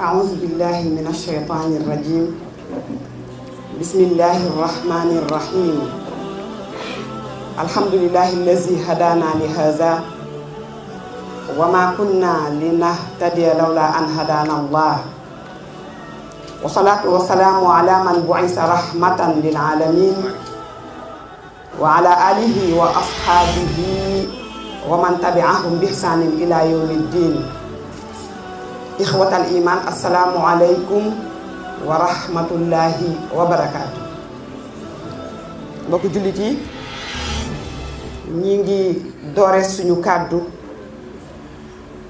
أعوذ بالله من الشيطان الرجيم بسم الله الرحمن الرحيم الحمد لله الذي هدانا لهذا وما كنا لنهتدي لولا أن هدانا الله والصلاة والسلام على من بعث رحمة للعالمين وعلى آله وأصحابه ومن تبعهم بإحسان إلى يوم الدين إخوة الإيمان السلام عليكم ورحمة الله وبركاته mbokk jullit yi ñi ngi doore suñu kàddu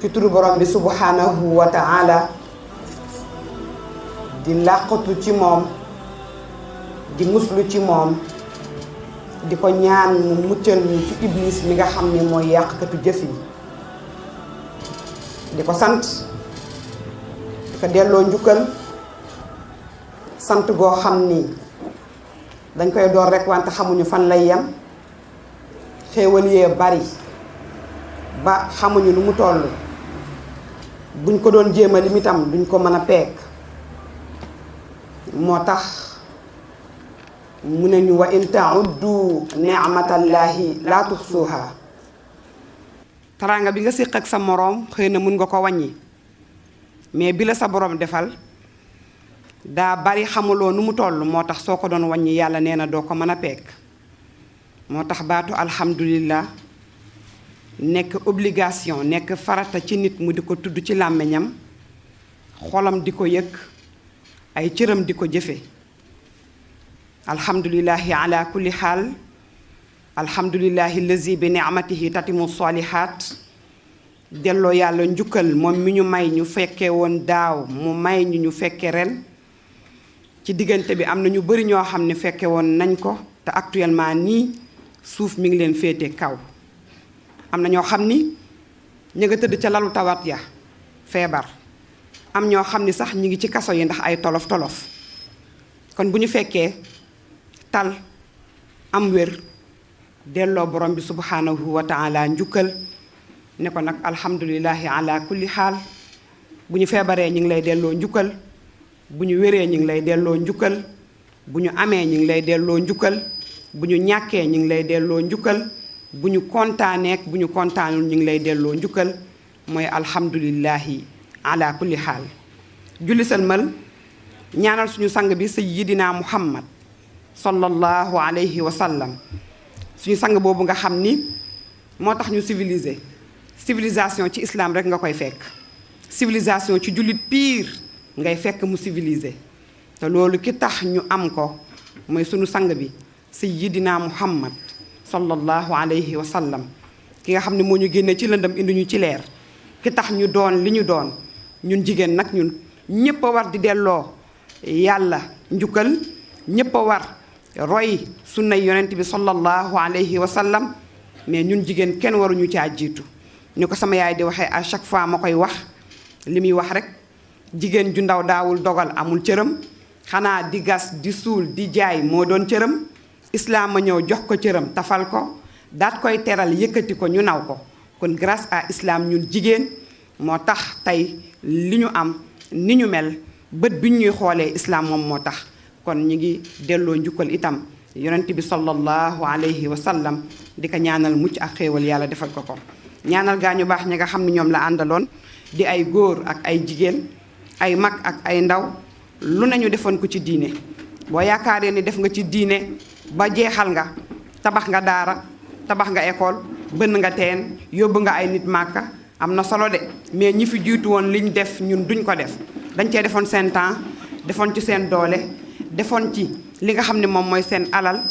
ci turu borom bi subhanahu wa ta'ala di làqatu ci moom di muslu ci moom di ko ñaan mu muccal ñu ci iblis mi nga xam ne mooy yàqkatu jëf yi di ko sant di ko delloo njukkal sant goo xam ni dañ koy door rekk wante xamuñu fan lay yem xéewal yee bari ba xamuñu lu mu toll buñ ko doon jéem a lim itam duñ ko mën a peek moo tax mu ne ñu wa in ta'uddu ni'matallahi laa tuhsuha teraanga bi nga séq ak sa moroom xëy na mun nga ko wàññi mais bi la sa boroom defal daa bari xamuloo nu mu toll moo tax soo ko doon wàññi yàlla nee na doo ko mën a peek moo tax baatu alhamdulillah nekk obligation nekk farata ci nit mu di ko tudd ci làmmiñam xolam di ko yëg ay cëram di ko jëfe alhamdulillahi ala kulli xaal alhamdulillahi allazi bi ni'matihi tatimu salihat delloo yàlla njukkal moom mi ñu may ñu fekke woon daaw mu may ñu fekke ren ci diggante bi am na ñu bari ñoo xam ne fekke woon nañ ko te actuellement nii suuf mi ngi leen féete kaw am na ñoo xam ni ñu nga tëdd ca lalu tawat ya feebar am ñoo xam ni sax ñi ngi ci kaso yi ndax ay tolof tolof kon bu ñu fekkee tal am wér delloo borom bi subhanahu wa ta'ala njukkal ne ko nag alhamdulillahi ala kulli xaal bu ñu feebaree ñu ngi lay delloo njukkal bu ñu wéree ñu ngi lay delloo njukkal bu ñu amee ñu ngi lay delloo njukkal bu ñu ñàkkee ñu ngi lay delloo njukkal bu ñu kontaaneek bu ñu kontaanul ñu ngi lay delloo njukkal mooy alhamdulillahi ala kulli xaal julli salmal ñaanal suñu sang bi sayyidina muhammad sallallahu alayhi wa sallam suñu sang boobu nga xam ni moo tax ñu civilisation ci islam rek nga koy fekk civilisation ci jullit piir ngay fekk mu civilisé te loolu ki tax ñu am ko mooy suñu sang bi sayyidina muhammad sallallahu alayhi wa sallam ki nga xam ne moo ñu génne ci lëndam indi ñu ci leer ki tax ñu doon li ñu doon ñun jigéen nag ñun ñépp a war di delloo yàlla njukkal ñépp a war roy sunnay yonent bi sallallahu alayhi wa sallam mais ñun jigéen kenn waruñu caa jiitu ni ko sama yaay di waxee à chaque fois ma koy wax li muy wax rek jigéen ju ndaw daawul dogal amul cëram xanaa di gas di suul di jaay moo doon cëram islaam a ñëw jox ko cëram tafal ko daat koy teral yëkkati ko ñu naw ko kon grâce à islam ñun jigéen moo tax tey li ñu am ni ñu mel bët bi ñuy xoolee islam moom moo tax kon ñu ngi delloo njukkal itam yonent bi sallallahu alayhi wa sallam di ko ñaanal mucc ak xéewal yàlla defal ko ko ñaanal gaa ñu baax ñi nga xam ne ñoom la àndaloon di ay góor ak ay jigéen ay mag ak ay ndaw lu nañu defoon ko ci diine boo yaakaaree ni def nga ci diine ba jeexal nga tabax nga daara tabax nga école bënn nga teen yóbbu nga ay nit màkka am na solo de mais ñi fi jiitu woon liñ def ñun duñ ko def dañ cee defoon seen temps defoon ci seen doole defoon ci li nga xam ne moom mooy seen alal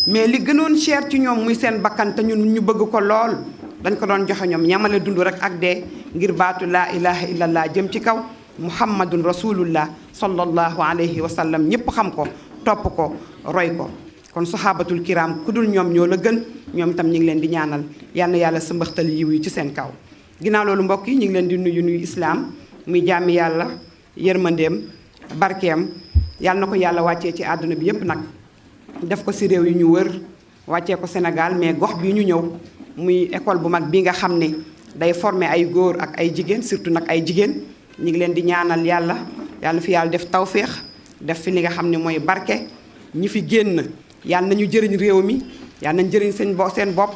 mais li gënoon cher ci ñoom muy seen bakkan te ñun ñu bëgg ko lool dañ ko doon joxe ñoom ñamale dund rek ak dee ngir baatu laa ilaha illallah jëm ci kaw muhammadun rasulullah sallallahu alayhi wa sallam ñépp xam ko topp ko roy ko kon sahabatul kiram ku dul ñoom ñoo la gën ñoom itam ñu ngi leen di ñaanal yal na yàlla sa mbaxtal yiw yi ci seen kaw ginnaaw loolu mbokk yi ñu ngi leen di nuyu islaam muy jàmmi yàlla yërmandeem barkeem yàlla na ko yàlla wàccee ci àdduna bi yépp nag def ko ci réew yi ñu wër wàccee ko Sénégal mais gox bi ñu ñëw muy école bu mag bi nga xam ne day former ay góor ak ay jigéen surtout nag ay jigéen ñi ngi leen di ñaanal yàlla fi yàlla def tawféex def fi li nga xam ne mooy barke ñi fi génn yàlla nañu jëriñ réew mi yàlla nañ jëriñ seen bopp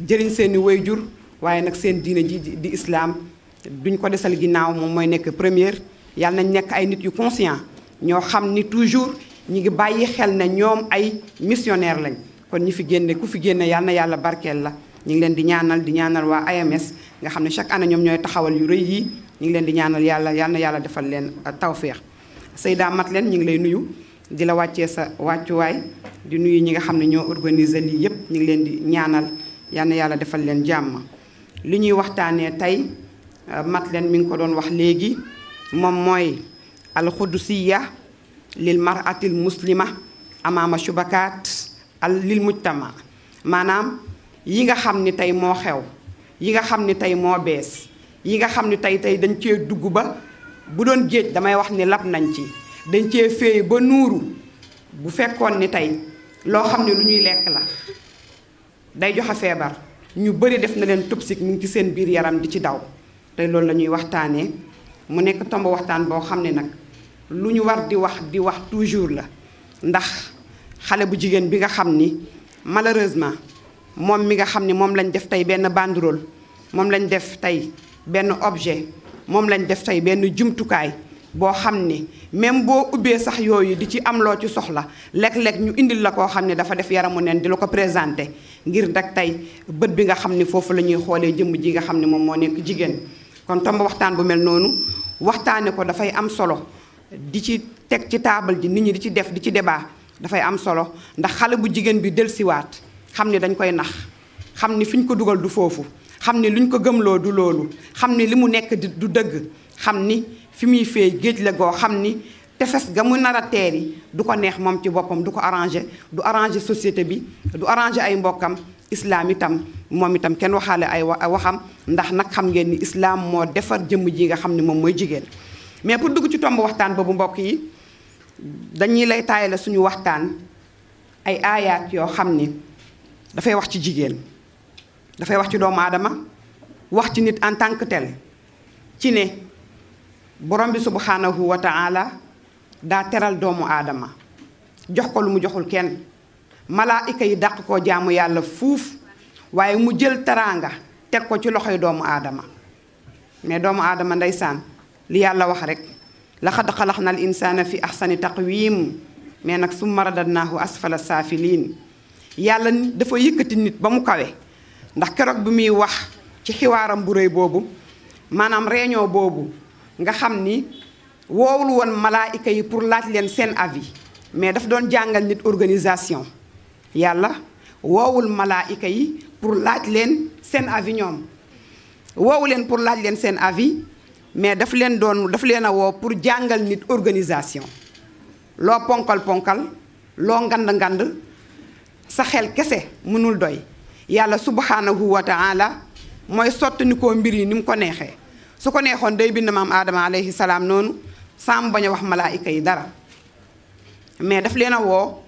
jëriñ seeni wayjur waaye nag seen diine ji di islam duñ ko desal ginnaaw moom mooy nekk première yàlla nañ nekk ay nit yu conscient ñoo xam ni toujours ñi ngi bàyyi xel ne ñoom ay missionnaire lañ kon ñi fi génne ku fi génne yàlla na yàlla barkeel la ñu ngi leen di ñaanal waa AMS nga xam ne chaque année ñoom ñooy taxawal yu rëy yi ñu ngi leen di ñaanal yàlla yal na yàlla defal leen tawféex Seyda Madeleine ñu ngi lay nuyu di la wàccee sa wàccuwaay di nuyu ñi nga xam ne ñoo organiser lii yépp ñu ngi leen di ñaanal yal na yàlla defal leen jàmm li ñuy waxtaanee tey Madeleine mi ngi ko doon wax léegi moom mooy alxudusiya lil maratil muslima amaama shubakaat lil mujtama maanaam yi nga xam ni tey moo xew yi nga xam ni tey moo bees yi nga xam ni tey dañ cee dugg ba bu doon géej damay wax ni lab nañ ci dañ cee féey ba nuuru bu fekkoon ni tey loo xam ne lu ñuy lekk la day joxe feebar ñu bëri def na leen toxique mu ngi ci seen biir yaram di ci daw tey loolu la ñuy waxtaanee mu nekk tomb waxtaan boo xam ne nag lu ñu war di wax toujours la ndax xale bu jigéen bi nga xam ni malheureusement moom mi nga xam ni moom lañ def tey benn banderole moom lañ def tey benn objet moom lañ def tey benn jumtukaay boo xam ni même boo ubbee sax yooyu di ci am loo ci soxla léeg-léeg ñu indil la koo xam ne dafa def yaramu neen di la ko présenté ngir rek tey bët bi nga xam ni foofu la ñuy xoolee jëmm ji nga xam ne moom moo nekk jigéen kon tomb waxtaan bu mel noonu waxtaane ko dafay am solo di ci teg ci taabal ji nit ñi di ci def di ci débat dafay am solo ndax xale bu jigéen bi dellusiwaat xam ni dañ koy nax xam ni fi ñu ko dugal du foofu xam ni luñ ko gëmloo du loolu xam ni li mu nekk du dëgg xam ni fi muy feey géej la goo xam ni tefes ga mu nar a teeri du ko neex moom ci boppam du ko arrangé du arrangé société bi du arrangé ay mbokkam islam itam moom itam kenn waxaale ay waxam ndax nag xam ngeen ni islam moo defar jëmm ji nga xam ni moom mooy jigéen mais pour dugg ci tomb waxtaan boobu mbokk yi dañuy lay taayale suñu waxtaan ay aayaat yoo xam ni dafay wax ci jigéen dafay wax ci doomu aadama wax ci nit en tant que tel ci ne borom bi subhanahu wa ta'ala daa teral doomu aadama jox ko lu mu joxul kenn malaayika yi dàq koo jaamu yàlla fuuf waaye mu jël teraanga teg ko ci loxoy doomu aadama mais doomu aadama ndeysaan li yàlla wax rek laqad xalaqna al insana fi ahsani taqwim mais nag summa radadnaahu asfala saafiliin yàlla dafa yëkkati nit ba mu kawe ndax keroog bi muy wax ci xiwaaram bu rëy boobu maanaam réunion boobu nga xam ni woowul woon malaayika yi pour laaj leen seen avis mais daf doon jàngal nit organisation yàlla woowul malaayika yi pour laaj leen seen avis ñoom woowu leen pour laaj leen seen avis mais daf leen a woo pour jàngal nit organisation loo ponkal loo ngand sa xel kese mënul doy yàlla subhanahu wa ta'ala mooy sotti ni koo mbir yi ni mu ko neexee su ko neexoon day bind maam aadama alayhi salaam noonu saam bañ a wax malaayika yi dara mais daf leen a woo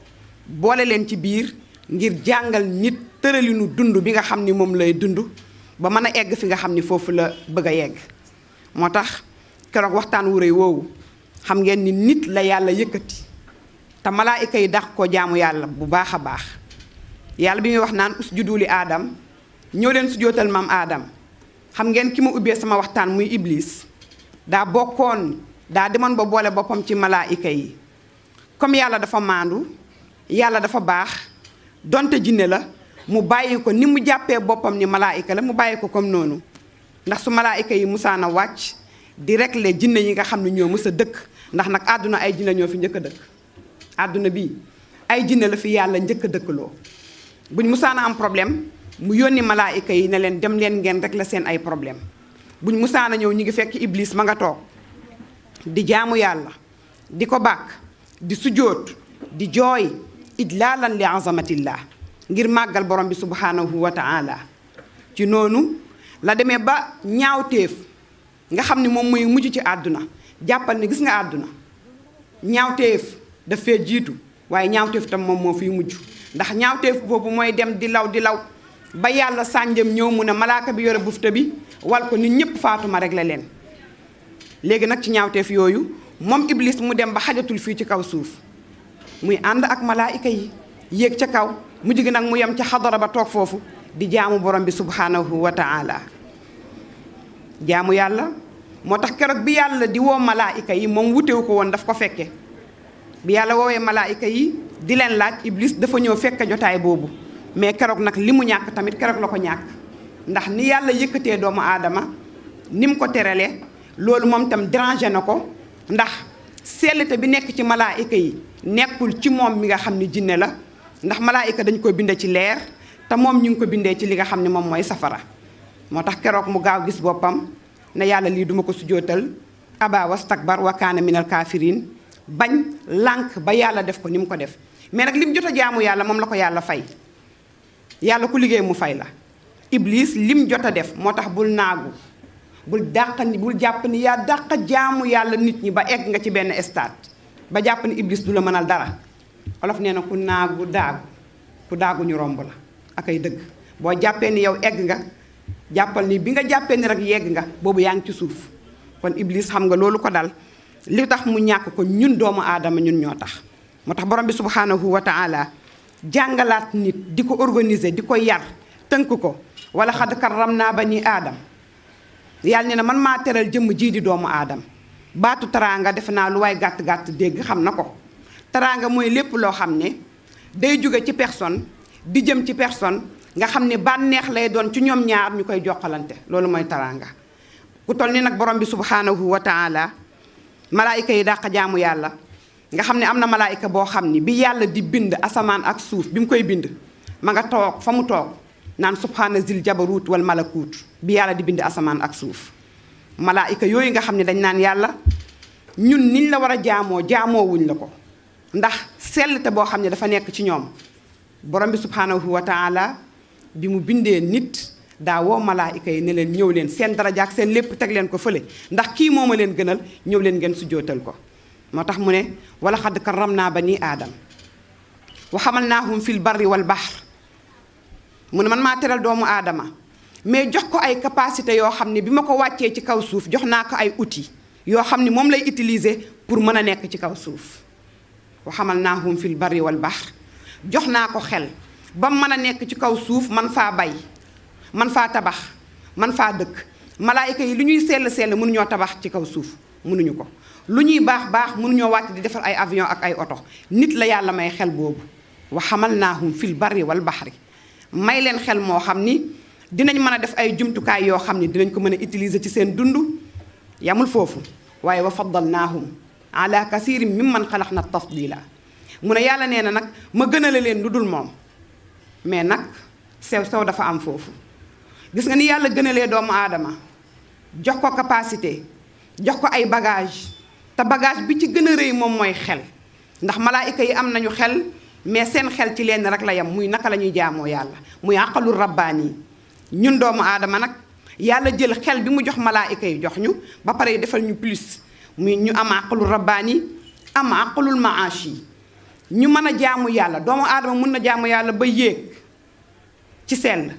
boole leen ci biir ngir jàngal nit tëralinu dund bi nga xam ni moom lay dund ba mën a egg fi nga xam ni foofu la bëgg a yegg moo tax keroog waxtaan wu rëy woowu xam ngeen ni nit la yàlla yëkkati te malaayika yi dàq ko jaamu yàlla bu baax a baax yàlla bi muy wax naan usjudu li aadam ñëw leen sujootal maam aadam xam ngeen ki ma ubbee sama waxtaan muy iblis daa demoon ba boole boppam ci malaayika yi comme yàlla dafa maandu yàlla dafa baax donte jinne la mu bàyyi ko ni mu jàppee boppam ni malaayika la mu bàyyi ko comme noonu ndax su malaayika yi musaana wàcc di régler jinne yi nga xam ne ñoo mës a dëkk ndax nag àdduna ay jinne ñoo fi njëkk a dëkk àdduna bi ay jinne la fi yàlla njëkk a dëkkaloo buñ musaana am problème mu yónni malaayika yi ne leen dem leen ngeen régler seen ay problème buñ musaana ñëw ñi ngi fekk iblis ma nga toog di jaamu yàlla di ko bàkk di sujjóot di jooy idlaalan li azamatillah ngir màggal borom bi subhanahu wa ta'ala ci noonu la demee ba ñaawteef nga xam ni moom mooy mujj ci àdduna jàppal ni gis nga àdduna ñaawteef daf fee jiitu waaye ñaawteef tam moom moo fiy mujj ndax ñaawteef boobu mooy dem di law ba yàlla sànjam ñëw mu ne malaaka bi yore bufta bi wal ko nit ñëpp faatuma rek la leen léegi nag ci ñaawteef yooyu moom iblis mu dem ba xajatul fii ci kaw suuf muy ànd ak malaayika yi yéeg ca kaw mu jigi nag mu yem ca xadara ba toog foofu di jaamu borom bi subhanahu wa taala jaamu yàlla moo tax keroog bi yàlla di woo malaayika yi moom wutewu ko woon daf ko fekke bi yàlla woowee malaayika yi di leen laaj iblis dafa ñëw fekk jotaay boobu mais keroog nag li mu ñàkk tamit keroog la ko ñàkk ndax ni yàlla yëkkatee doomu aadama ni mu ko teralee loolu moom tam dérangé na ko ndax sellte bi nekk ci malaayika yi nekkul ci moom mi nga xam ni jinne la ndax malaayika dañ ko bindee ci leer te moom ñu ngi ko bindee ci li nga xam ne moom mooy safara moo tax keroog mu gaaw gis boppam ne yàlla lii duma ko sujootal aba wastakbar wa kaana minal kaafiriin bañ lànk ba yàlla def ko ni mu ko def mais nag li mu jot a jaamu yàlla moom la ko yàlla fay yàlla ku liggéey mu fay la iblis lim jot a def moo tax bul naagu bul jàpp ni yaa dàq jaamu yàlla nit ñi ba egg nga ci benn stade ba jàpp ni iblis du la mënal dara olof nee na ku naagu daagu ku daagu ñu romb la ak ay dëgg boo jàppee ni yow egg nga jàppal ni bi nga jàppee ni rek yegg nga boobu yaa ngi ci suuf kon iblis xam nga loolu ko dal li tax mu ñàkk ko ñun doomu aadama ñun ñoo tax moo tax borom bi subhanahu wa taala jàngalaat nit di ko organiser di ko yar tënk ko wala xad karram naa bani aadam yàlla ne na man maa teral jëmm jii di doomu aadam baatu taraanga defe naa lu waay gàtt-gàtt dégg xam na ko taraanga mooy lépp loo xam ne day jóge ci personne di jëm ci personne nga xam ne bànneex lay doon ci ñoom ñaar ñu koy jokkalante loolu mooy taraanga ku toll ni nag borom bi subhanahu wa taala malaayika yi dàq jaamu yàlla nga xam ne am na malaayika boo xam ni bi yàlla di bind asamaan ak suuf bi mu koy bind ma nga toog fa mu toog naan subhaana zil jabarut wal malakut bi yàlla di bind asamaan ak suuf malaayika yooyu nga xam ne dañ naan yàlla ñun niñ la war a jaamoo wuñ la ko ndax sellte boo xam ne dafa nekk ci ñoom borom bi subhanahu wa taala bi mu bindee nit daa woo malaayika yi ne leen ñëw leen seen daraja ak seen lépp teg leen ko fële ndax kii moo ma leen gënal ñëw leen ngeen sujjootal ko moo tax mu ne wala xadd karram naa bani aadam wa xamalnaahum fil barri wal bahr mu ne man maa teral doomu aadama mais jox ko ay capacité yoo xam ne bi ma ko wàccee ci kaw suuf jox naa ko ay outils yoo xam ne moom lay utiliser pour mën a nekk ci kaw suuf wa xamalnaahum fil barri wal bahr jox naa ko xel ba mën a nekk ci kaw suuf man faa bay man faa tabax man faa dëkk malaayika yi lu ñuy sell mënuñoo tabax ci kaw suuf mënuñu ko lu ñuy baax mënuñoo wàcc di defar ay avion ak ay oto nit la yàlla may xel boobu wa xamalnaahum fil barri wal bahri may leen xel moo xam ni dinañ mën a def ay jumtukaay yoo xam ni dinañ ko mën a utiliser ci seen dund yamul foofu waaye wa faddalnaahum ala kasirin mimman xalaqna tafdila mu ne yàlla nee na nag ma gënale leen lu dul moom mais nag sew dafa am foofu gis nga ni yàlla gënalee doomu aadama jox ko capacité jox ko ay bagage te bagage bi ci gën a rëy moom mooy xel ndax malaayika yi am nañu xel mais seen xel ci leen rek la yam muy naka la ñuy jaamoo yàlla muy aqalul rabbaani ñun doomu aadama nag yàlla jël xel bi mu jox malaayika yi jox ñu ba pare defal ñu plus muy ñu am aqalul rabbaani am aqalul maashi ñu mën a jaamu yàlla doomu aadama mun na jaamu yàlla ba yéeg ci sell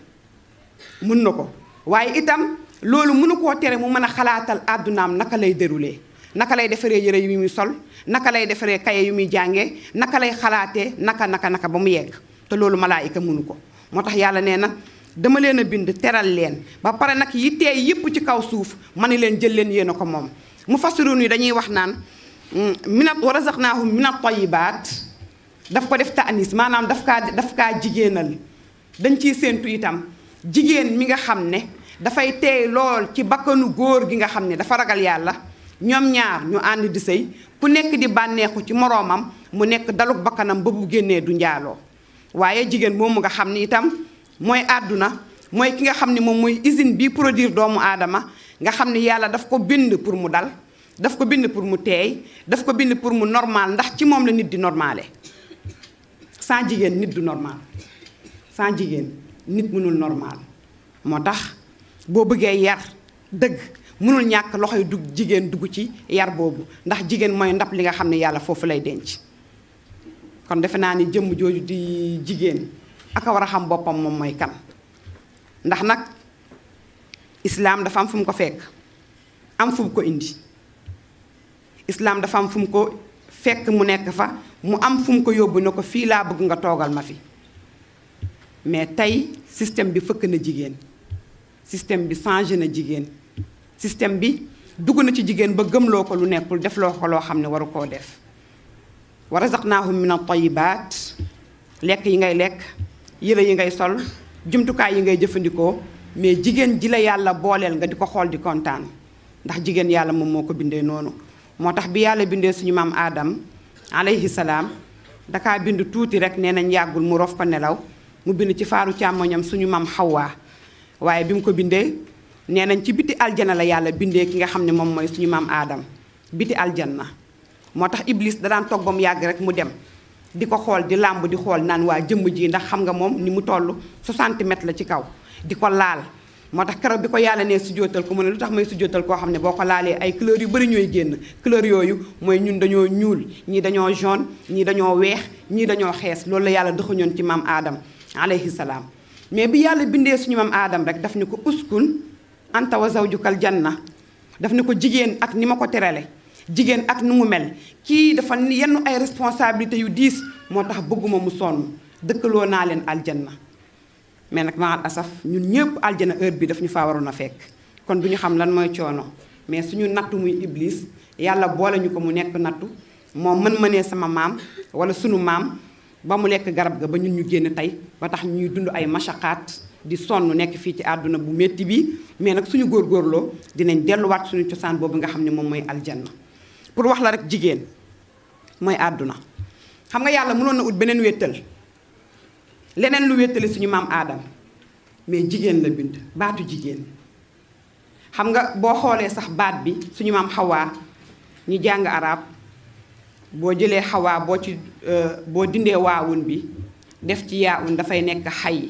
mun na ko waaye itam loolu mënu koo tere mu mën a xalaatal àddunaam naka lay déroulé naka lay defaree yëre yu muy sol naka lay defaree kaye yu muy jàngee naka lay xalaatee naka ba mu yegg te loolu malaayika mënu ko moo tax yàlla nee na dama leen a bind teral leen ba pare nag yi teey yëpp ci kaw suuf ma ne leen jël leen yéen a ko moom mu fassiruun yi dañuy wax naan wa razaqnaahum minat tayyibaat daf ko def ta'anis maanaam daf kaa jigéenal dañ ciy séentu itam jigéen mi nga xam ne dafay teey lool ci bakkanu góor gi nga xam ne dafa ragal yàlla ñoom ñaar ñu ànd di sëy ku nekk di bànneexu ci moroomam mu nekk daluk bakkanam ba bu génnee du njaaloo waaye jigéen moomu nga xam ni itam mooy àdduna mooy ki nga xam ne moom mooy usine bii produire doomu aadama nga xam ni yàlla daf ko bind pour mu dal daf ko bind pour mu teey daf ko bind pour mu normal ndax ci moom la nit di normale sans jigéen nit du normal sans jigéen nit mënul normal moo tax boo bëggee yar dëgg mënul ñàkk loxoy jigéen dugg ci yar boobu ndax jigéen mooy ndab li nga xam ne yàlla foofu lay denc kon defe naa ni jëmm jooju di jigéen aka war a xam boppam moom mooy kan ndax nag islaam dafa am fu mu ko fekk am fu mu ko indi islam dafa am fu mu ko fekk mu nekk fa mu am fu mu ko yóbbu ne ko fii laa bëgg nga toogal ma fi mais tey système bi fëkk na jigéen système bi changé na jigéen système bi dugg na ci jigéen ba gëmloo ko lu nekkul def loo ko loo xam ne waru koo def wa razaqnaahum min at-tayyibaat lekk yi ngay lekk yére yi ngay sol jumtukaay yi ngay jëfandikoo mais jigéen ji la yàlla booleel nga di ko xool di kontaan ndax jigéen yàlla moom moo ko bindee noonu moo tax bi yàlla bindee suñu maam Adam alayhi salaam dakaa bind tuuti rek nee nañ yàggul mu rof ko nelaw mu bind ci faaru càmmoñam suñu maam Xawwa waaye bi mu ko bindee nee nañ ci biti aljana la yàlla bindee ki nga xam ne moom mooy suñu maam Adam biti aljanna moo tax Iblis da daan toog ba mu yàgg rek mu dem di ko xool di làmb di xool naan waa jëmm ji ndax xam nga moom ni mu toll 60 mètres la ci kaw di ko laal moo tax keroog bi ko yàlla nee sujjóotal ko mu ne lu tax may sujjóotal koo xam ne boo ko laalee ay couleur yu bari ñooy génn couleur yooyu mooy ñun dañoo ñuul ñii dañoo jaune ñii dañoo weex ñii dañoo xees loolu la yàlla dëxañoon ci maam Adam alayhi salaam mais bi yàlla bindee suñu maam Adam rek daf ni ko uskun anta wa zawjukal janna daf ni ko jigéen ak ni ma ko terale jigéen ak nu mu mel kii dafa yenn ay responsabilité yu diis moo tax bëgguma mu sonn dëkkaloo naa leen aljanna mais nag maa asaf ñun ñëpp aljana heure bi daf ñu faa waroon a fekk kon du ñu xam lan mooy coono mais suñu nattu muy iblis yàlla boole ñu ko mu nekk nattu moom mën-mënee sama maam wala sunu maam ba mu lekk garab ga ba ñun ñu génn tey ba tax ñuy dund ay machaqaat di sonn nekk fii ci àdduna bu métti bi mais nag suñu góorgóorloo dinañ delluwaat suñu cosaan boobu nga xam ne moom mooy aljanna pour wax la rek jigéen mooy àdduna xam nga yàlla mënoon na ut beneen wéttal leneen lu wéttali suñu maam aadam mais jigéen la bind baatu jigéen xam nga boo xoolee sax baat bi suñu maam xawaa ñi jàng arab boo jëlee xawaa boo dindee waawun bi def ci yaawun dafay nekk xay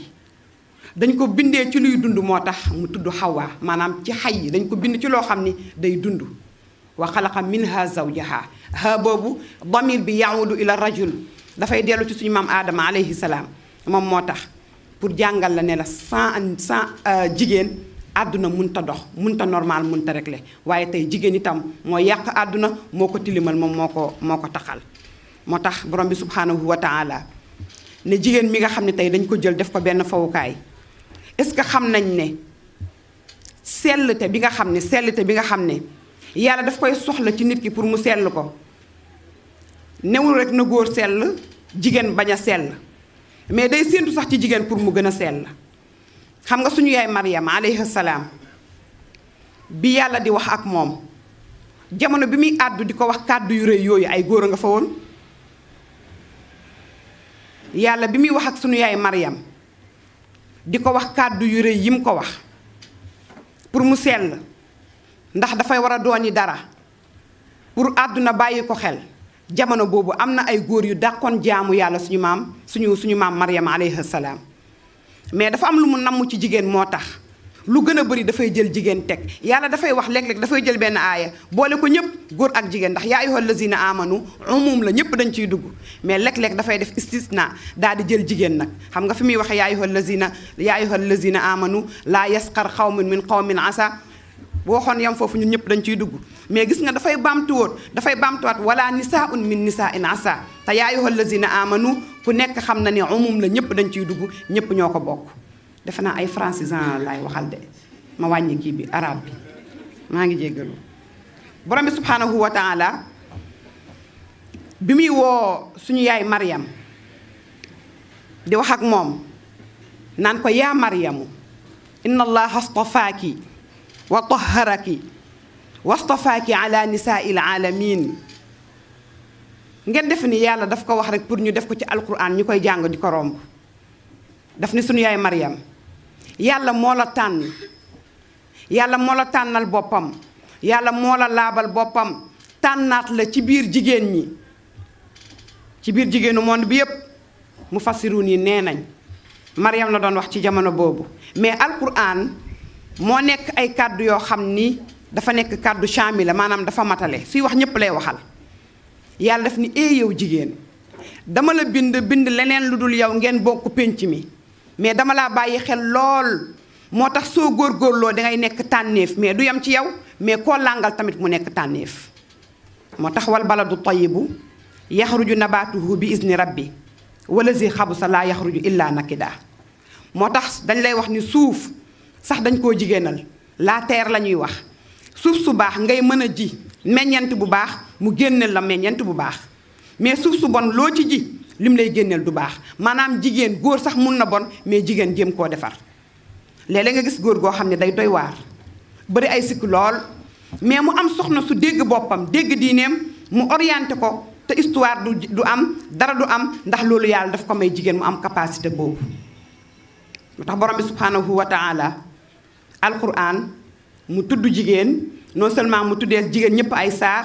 dañ ko bindee ci luy dund moo tax mu tudd xawaa maanaam ci xay yi dañ ko bind ci loo xam ni day dund wa xalaqa minha zawjaha ha boobu damir bi yaawudu ila rajul dafay dellu ci suñu maam aadama alayhi salaam moom moo tax pour jàngal la ne la sans jigéen àdduna munta dox munta normal munta réglé waaye tey jigéen itam moo yàq àdduna moo ko tilimal moom moo ko taxal moo tax borom bi subhanahu wa taala ne jigéen mi nga xam ne tey dañ ko jël def ko benn fawukaay est-ce que xam nañ ne sellte bi nga xam ne yàlla daf koy soxla ci nit ki pour mu sell ko newul rek na góor sell jigéen bañ a sell mais day séentu sax ci jigéen pour mu gën a sell xam nga suñu yaay Maryam alayhi salaam bi yàlla di wax ak moom jamono bi muy àddu di ko wax kàddu yu rëy yooyu ay góor a nga fa woon yàlla bi muy wax ak suñu yaay Maryam di ko wax kàddu yu rëy yi mu ko wax pour mu sell ndax dafay war a dooni dara pour àdduna bàyyi ko xel jamono boobu am na ay góor yu dàqoon jaamu yàlla suñu maam Maryam alayhi salaam mais dafa am lu mu namm ci jigéen moo tax lu gën a bëri dafay jël jigéen teg yàlla dafay wax léeg-léeg dafay jël benn aaya boole ko ñëpp góor ak jigéen ndax yaa ayyuhal lazina amanu umum la ñëpp dañ ciy dugg mais léeg-léeg dafay def istisna daal di jël jigéen nag xam nga fi muy waxee yaa ayyuhal lazina amanu laa yasqar xawmun min qawmin asa boo waxoon yam foofu ñun ñëpp dañ ciy dugg mais gis nga dafay baamtuwaat wala nisaa'un min nisaa'in asa te yaa ayyuhal lazina amanu ku nekk xam na ne umum la ñëpp dañ ciy dugg ñëpp ñoo ko bokk defe naa ay francisant laay waxal de ma wàññi kii bi arabe bi maa ngi jéggalu borom bi subhanahu wa taala bi muy woo suñu yaay Maryam di wax ak moom naan ko yaa Maryamu inna allaha astafaaki wa tahharaki wastafaaki ala nisaa'il alamin ngeen def ni yàlla daf ko wax rek pour ñu def ko ci alquran ñu koy jàng di ko romb daf ni suñu yaay Maryam yàlla moo la tànn yàlla moo la tànnal boppam yàlla moo la laabal boppam tànnaat la ci biir jigéen ñi ci biir jigéenu monde bi yépp mu fassiruun yi nee nañ Maryam la doon wax ci jamono boobu mais alquran moo nekk ay kàddu yoo xam ni dafa nekk kàddu shaamila maanaam dafa matale suy wax ñépp lay waxal yàlla daf ni yow jigéen dama la bind leneen lu dul yow ngeen bokk pénc mi mais dama laa bàyyi xel lool moo tax soo góorgóorloo dangay nekk tànneef mais du yem ci yow mais koo làngal tamit mu nekk tànneef moo tax wal baladu tayyibu yaxruju nabaatuhu bi izni rabbi walazi xabusa laa yaxruju illa nakida. moo tax dañ lay wax ni suuf sax dañ koo jigéenal la terre la ñuy wax suuf su baax ngay mën a ji meññent bu baax mu génneel la meññent bu baax mais suuf su bon loo ci ji lim lay génneel du baax maanaam jigéen góor sax mun na bon mais jigéen jéem koo defar. léeg-léeg nga gis góor goo xam ne day doy waar bëri ay sikk lool mais mu am soxna su dégg boppam dégg diineem mu orienté ko te histoire du am dara du am ndax loolu yàlla daf ko may jigéen mu am capacité boobu. moo tax borom bi subhanahu wa taala alquran mu tudd jigéen non seulement mu tuddee jigéen ñëpp ay saar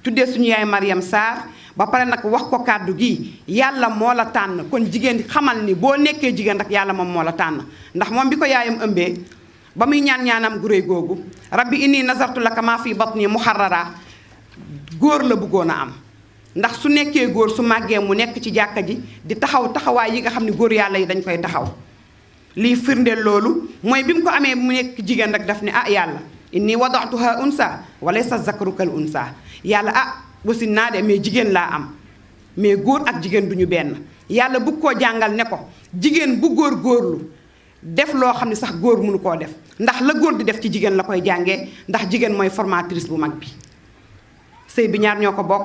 tuddee suñu yaay Mariam saar ba pare nag wax ko kàddu gi yàlla moo la tànn kon jigéen xamal ni boo nekkee jigéen rek yàlla moom moo la tànn ndax moom bi ko yaayam ëmbee ba muy ñaanam gu réy googu rabbi inni nazartu laka maa fi batni muharrara góor la bëggoon a am ndax su nekkee góor su màggee mu nekk ci jàkka ji di taxawaay yi nga xam ne góor yàlla yi dañ koy taxaw. lii firndeel loolu mooy bi mu ko amee mu nekk jigéen rek daf ne yàlla inni wadatuha unsa wa laysa zakaru kal unsa yàlla wasin naa de mais jigéen laa am mais góor ak jigéen duñu benn yàlla bëgg koo jàngal ne ko jigéen bu góor góorlu def loo xam ne sax góor mënu koo def ndax la góor di def ci jigéen la koy jàngee ndax jigéen mooy formatrice bu mag bi. sëy bi ñaar ñoo ko bokk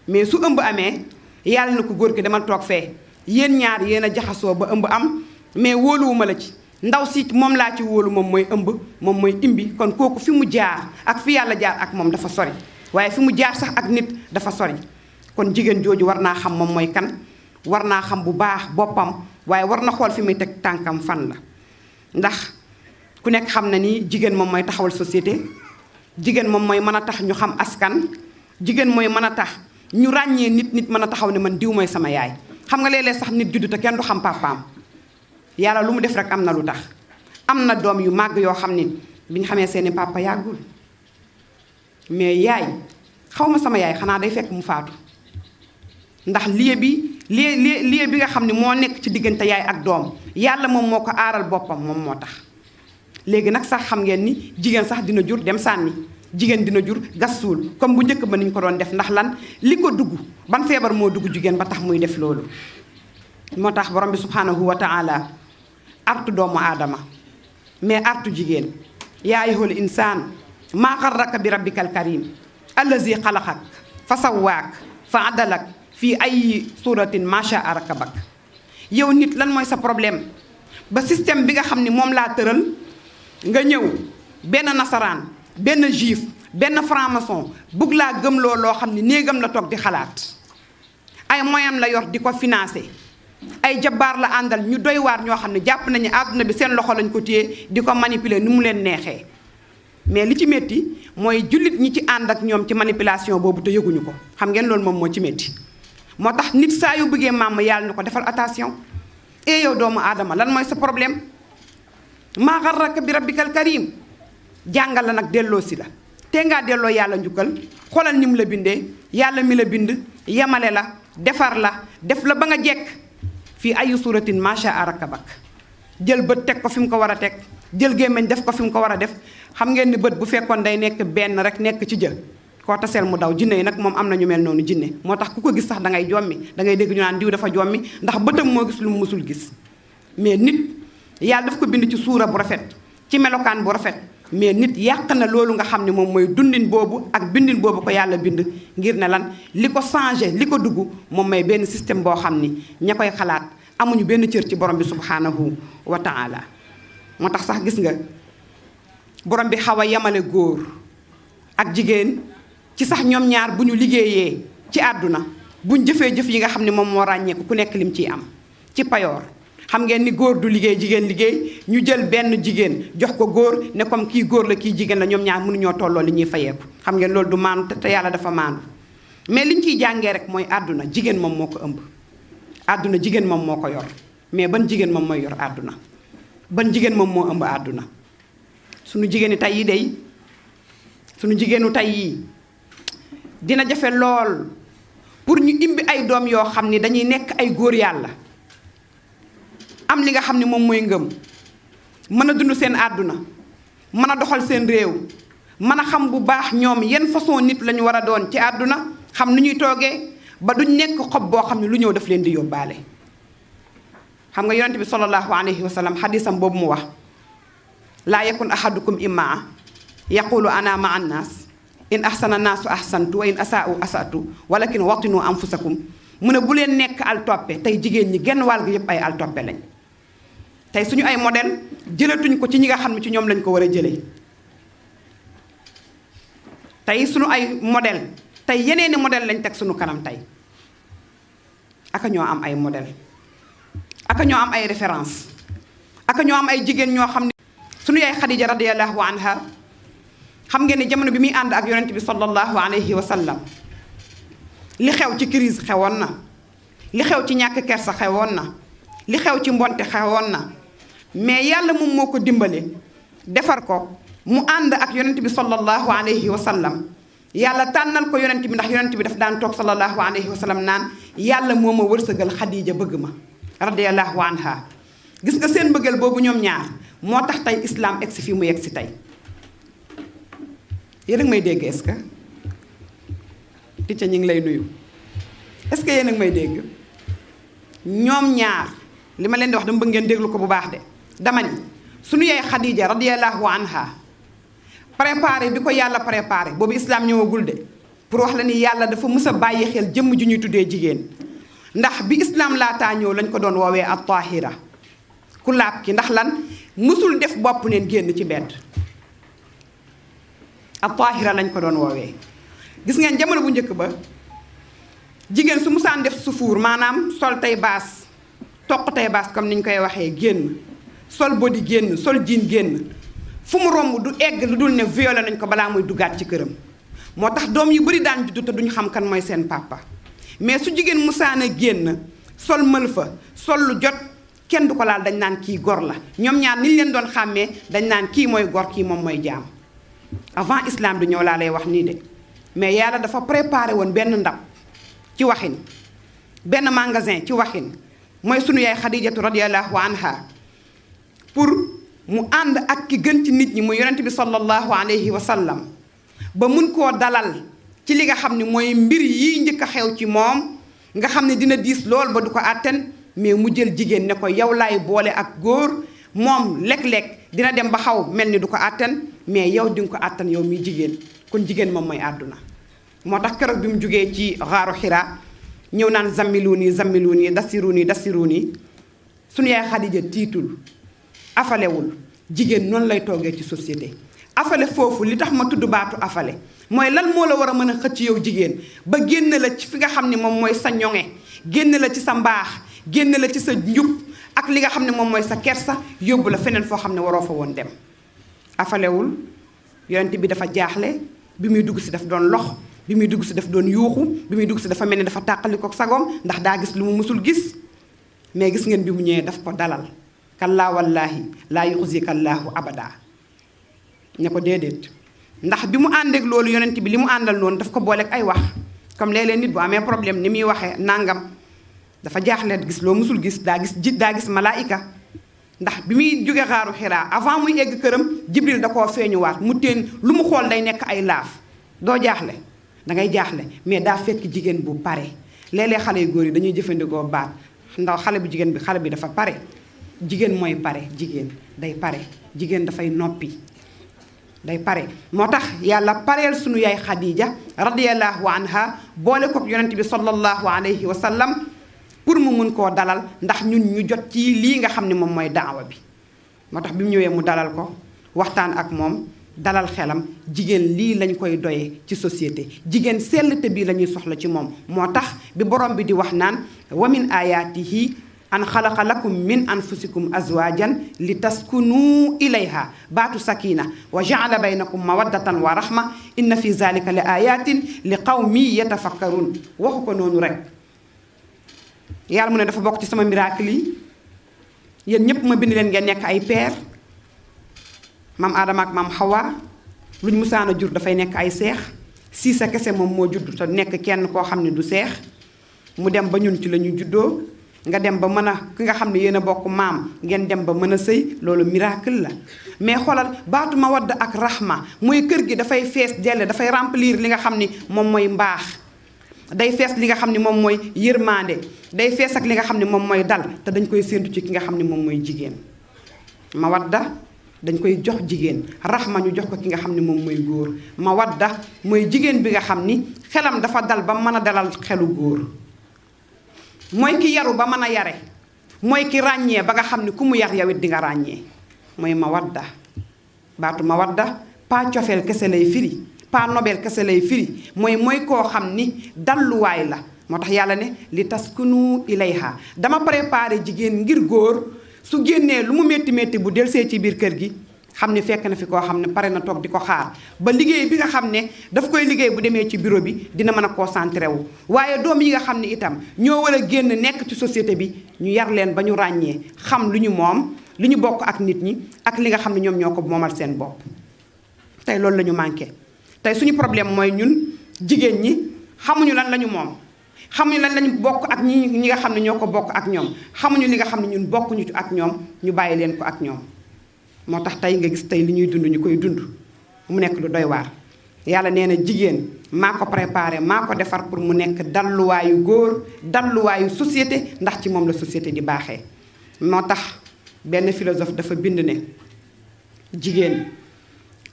mais su ëmb amee yàlla na ko góor ki demal toog fee yéen ñaar yéen a jaxasoo ba ëmb am mais wóoluwuma la ci ndaw si moom laa ci wóolu moom mooy ëmb moom mooy imbi kon kooku fi mu jaar ak fi yàlla jaar ak moom dafa sori waaye fi mu jaar sax ak nit dafa sori. kon jigéen jooju war naa xam moom mooy kan war naa xam bu baax boppam waaye war na xool fi muy teg tànkam fan la ndax ku nekk xam na ni jigéen moom mooy taxawal société jigéen moom mooy mën a tax ñu xam askan jigéen mooy mën a tax ñu ràññee nit mën a taxaw ne man diw mooy sama yaay. xam nga léeg-léeg sax nit juddu te kenn du xam papaam yàlla lu mu def rek am na lu tax am na doom yu màgg yoo xam ni bi ñu xamee seeni papa yàggul mais yaay xaw ma sama yaay xanaa day fekk mu faatu ndax lieu bi nga xam ne moo nekk ci diggante yaay ak doom yàlla moom moo ko aaral boppam moom moo tax. léegi nag sax xam ngeen ni jigéen sax dina jur dem sànni jigéen dina jur gas suul comme bu njëkk ba niñ ko doon def ndax lan li ko dugg ban feebar moo dugg jigéen ba tax muy def loolu. moo tax borom bi subhanahu wa taala artu doomu aadama mais artu jigéen yaa ayyuhal insaan maa xarraka bi rabbikal karim allazi xalaqak fa sawwaak fa adalak fii ay suratin macha arakabak. yow nit lan mooy sa problème ba système bi nga xam ni moom laa tëral nga ñëw benn nasaraan benn juif benn franc-maçon bugg laa gëmloo loo xam ni néegam la toog di xalaat ay moyen la yor di ko financé ay jabaar la àndal ñu doy waar ñoo xam ne jàpp nañu àdduna bi seen loxo lañ ko téye di ko manipuler ni mu leen neexee. mais li ci métti mooy jullit ñi ci ànd ak ñoom ci manipulation boobu te yëguñu ko xam ngeen loolu moom moo ci métti. moo tax nit saa yu bëggee maam yàlla na ko defal attention yow doomu aadama lan mooy sa problème maa xarraka bi rabbikal karim jàngal la nag delloo si la te ngaa delloo yàlla njukkal xoolal ni mu la bindee yàlla mi la bind yemale la defar la def la ba nga jekk fii ayu suratin macha arakabak jël bët teg ko fi mu ko war a teg jël gémmiñ def ko fi mu ko war a def xam ngeen ni bët bu fekkoon day nekk benn rek nekk ci jël koo taseel mu daw jinne yi nag moom am na ñu mel noonu jinne moo tax ku ko gis sax da ngay jommi da ngay dégg ñu naan diw dafa jommi ndax bëtam moo gis lu mu mësul gis. mais nit yàlla daf ko bind ci suura bu rafet ci melokaan bu rafet mais nit yàq na loolu nga xam ne moom mooy dundin boobu ak bindin boobu ko yàlla bind ngir ne lan li ko changé li ko dugg moom mooy benn système boo xam ni ña koy xalaat amuñu benn cër ci borom bi subhanahu wa taala. moo tax sax gis nga borom bi xaw a yemale góor ak jigéen ci sax ñoom ñaar bu ñu liggéeyee ci àdduna buñ jëfee jëf yi nga xam ne moom moo ràññeeku ku nekk lim ciy am ci payoor. xam ngeen ni góor du liggéey jigéen liggéey ñu jël benn jigéen jox ko góor ne comme kii góor la kii jigéen la ñoom ñaar mënuñoo tolloo li ñuy fayeeku xam ngeen loolu du maanu te yàlla dafa maanu mais liñ ciy jàngee rek mooy àdduna jigéen moom moo ko ëmb àdduna jigéen moom moo ko yor mais ban jigéen moom mooy yor àdduna ban jigéen moom moo ëmb àdduna suñu jigéeni tey yi day suñu jigéenu tey yi dina jafe lool pour ñu imbi ay doom yoo xam ni dañuy nekk ay góor yàlla am li nga xam ne moom mooy ngëm mën a dund seen àdduna mën a doxal seen réew mën a xam bu baax ñoom yenn façon nit la ñu war a doon ci àdduna xam nu ñuy toogee ba duñ nekk xob boo xam ne lu ñëw daf leen di yóbbaale. xam nga yonent bi sallallahu alayhi wa sallam xadisam boobu mu wax laa yakun ahadukum immaa yaqulu ana maa annaas in ahsana naasu ahsantu wa in asaa'u asatu walakin waqtinu anfusakum mu ne bu leen nekk al toppe tey jigéen ñi genn wàll gi yëpp ay al toppe lañ. tey suñu ay modèle jëlatuñ ko ci ñi nga xam ne ci ñoom lañ ko war a jëlee tey suñu ay modèle tey yeneeni modèle lañ teg suñu kanam tey aka ñoo am ay modèle aka ñoo am ay référence aka ñoo am ay jigéen ñoo xam ne suñu yaay Xadija radiyallahu anha xam ngeen ne jamono bi muy ànd ak yonent bi sallallahu alayhi wa sallam li xew ci crise xewoon na li xew ci ñàkk kersa xewoon na li xew ci mbonte xewoon na mais yàlla moom moo ko dimbale defar ko mu ànd ak yonent bi sallallahu alayhi wa sallam yàlla tànnal ko yonent bi ndax yonent bi daf daan toog sallallahu alayhi wa sallam naan yàlla moo ma wërsëgal Xadija bëgg ma radiyallahu anha gis nga seen bëggal boobu ñoom ñaar moo tax tey islam egsi fi mu egsi tey yéen a ngi may dégg est-ce que ticca ñi ngi lay nuyu est-ce que yéen a ngi may dégg ñoom ñaar li ma leen di wax dama bëgg ngeen déglu ko bu baax de dama ni suñu yaay Xadija radiyallahu anha préparé bi ko yàlla préparé boobu islam ñëwagul de pour wax la ni yàlla dafa mës a bàyyi xel jëmm ju ñuy tuddee jigéen ndax bi islam laataa ñëw lañ ko doon woowee at tahira ku laab ki ndax lan mësul def bopp neen génn ci mbedd at tahira lañ ko doon woowee. gis ngeen jamono bu njëkk ba jigéen su musaan def sufuur maanaam sol tay baas toq tay baas comme ni ñu koy waxee génn sol body génn sol jean génn fu mu romb du egg lu dul ne violé nañ ko balaa muy duggaat ci këram moo tax doom yu bari daan juddu te duñu xam kan mooy seen papa mais su jigéen musaana génn sol mël fa sol lu jot kenn du ko laal dañ naan kii gor la ñoom ñaar ni ñu leen doon xàmmee dañ naan kii mooy gor kii moom mooy jaam avant islam di ñëw laa lay wax nii de mais yàlla dafa préparé woon benn ndab ci waxin benn magasin ci waxin mooy sunu yaay Xadijatu radiyallahu anha pour mu ànd ak ki gën ci nit ñi mu yonent bi sallallahu alayhi wa sallam ba mun koo dalal ci li nga xam ne mooy mbir yi njëkk a xew ci moom nga xam ne dina diis lool ba du ko àtten mais mu jël jigéen ne ko yow laay boole ak góor moom léeg-léeg dina dem ba xaw mel ni du ko àtten mais yow di nga ko àttan yow miy jigéen kon jigéen moom mooy àdduna moo tax keroog bi mu jógee ci xaaru Xiraa ñëw naan zammiluuni zammiluuni dasiruuni dasiruuni sunu yaay Xadija tiitul afalewul jigéen noonu lay toogee ci société afale foofu li tax ma tudd baatu afale mooy lan moo la war a mën a xëcc yow jigéen ba génn la ci fi nga xam ne moom mooy sa ñoŋe génn la ci sa mbaax génn la ci sa njub ak li nga xam ne moom mooy sa kersa yóbbu la feneen foo xam ne waroo fa woon dem afalewul yonent bi dafa jaaxle bi muy dugg si daf doon lox bi muy dugg si daf doon yuuxu bi muy dugg si dafa mel ni dafa tàqali ko sagoom ndax daa gis lu mu musul gis mais gis ngeen bi mu ñëwee daf ko dalal kallaa wallaahi laa yuxzika allaahu abada ne ko déedéet ndax bi mu àndeek loolu yonent bi li mu àndal noonu daf ko booleeg ay wax comme léeg-léeg nit bu amee problème ni muy waxee nangam dafa jaaxle gis loo musul gis daa gis malaayika ndax bi muy jóge xaaru Xiraa avant muy egg këram Jibril da koo feeñuwaat mu teen lu mu xool day nekk ay laaf doo jaaxle dangay jaaxle mais daa fekk jigéen bu pare léeg-léeg xale yu góor yi dañuy jëfandikoo baat ndax xale bu jigéen bi xale bi dafa pare jigéen mooy pare jigéen day pare jigéen dafay noppi day pare moo tax yàlla pareel sunu yaay Xadija radiyallahu anha boole ko yonent bi sallallahu alayhi wa sallam pour mu mun koo dalal ndax ñun ñu jot ci lii nga xam ne moom mooy daawa bi moo tax bi mu ñëwee mu dalal ko waxtaan ak moom dalal xelam jigéen lii lañ koy doyee ci société jigéen sellte bii la ñuy soxla ci moom moo tax bi borom bi di wax naan wa min ayaatihi an xalaqa lakum min anfusikum azwajan li taskunu ilayha baatu sakina wa jaala baynakum mawaddatan wa rahma inna fi zalika la ayatin li qawmi yatafakkarun waxu ko noonu rek yàlla mu ne dafa bokk ci sama miracle yi yéen ñépp ma bind leen ngeen nekk ay peer maam Adama ak maam Hawa luñ musaana jur dafay nekk ay seex si sa kese moom moo judd te nekk kenn koo xam ne du seex mu dem ba ñun ci la ñu juddoo nga dem ba mën a ki nga xam ne yéen a bokk maam ngeen dem ba mën a sëy loolu miracle la. mais xoolal baatu mawadda ak rahma mooy kër gi dafay fees dell, dafay remplir li nga xam ni moom mooy mbaax, day fees li nga xam ni moom mooy yërmande, day fees ak li nga xam ni moom mooy dal, te dañ koy séentu ci ki nga xam ni moom mooy jigéen. mawadda dañ koy jox jigéen, rahma ñu jox ko ki nga xam ni moom mooy góor. mawadda mooy jigéen bi nga xam ni xelam dafa dal ba mën a dalal xelu góor, mooy ki yaru ba mën a yare, mooy ki ràññee ba nga xam ni ku mu yar yow it di nga ràññee, mooy mawadda. baatu mawadda paa cofeel kese lay firi, paa nobel kese lay firi, mooy koo xam ni dalluwaay la. moo tax yàlla ne li taskunu ilayha, dama préparé jigéen ngir góor su génnee lu mu métti métti bu delsee ci biir kër gi xam ne fekk na fi koo xam ne pare na toog di ko xaar ba liggéey bi nga xam ne daf koy liggéey bu demee ci bureau bi dina mën a concentré wu. waaye doom yi nga xam ne itam ñoo war a génn nekk ci société bi ñu yar leen ba ñu ràññee xam lu ñu moom, li ñu bokk ak nit ñi ak li nga xam ne ñoom ñoo ko moomal seen bopp. tey loolu la ñu manqué. tey suñu problème mooy ñun jigéen ñi xamuñu lan la ñu moom, xamuñu lan lañu bokk ak ñi nga xam ne ñoo ko bokk ak ñoom, xamuñu li nga xam ne ñun bokkuñu ak ñoom, ñu bàyyi leen ko ak ñoom. moo tax tey nga gis tey li ñuy dund ñu koy dund mu nekk lu doy waar. yàlla nee na jigéen maa ko préparé, maa ko defar pour mu nekk dalluwaayu góor, dalluwaayu société, ndax ci moom la société di baaxee. moo tax benn philosophe dafa bind ne jigéen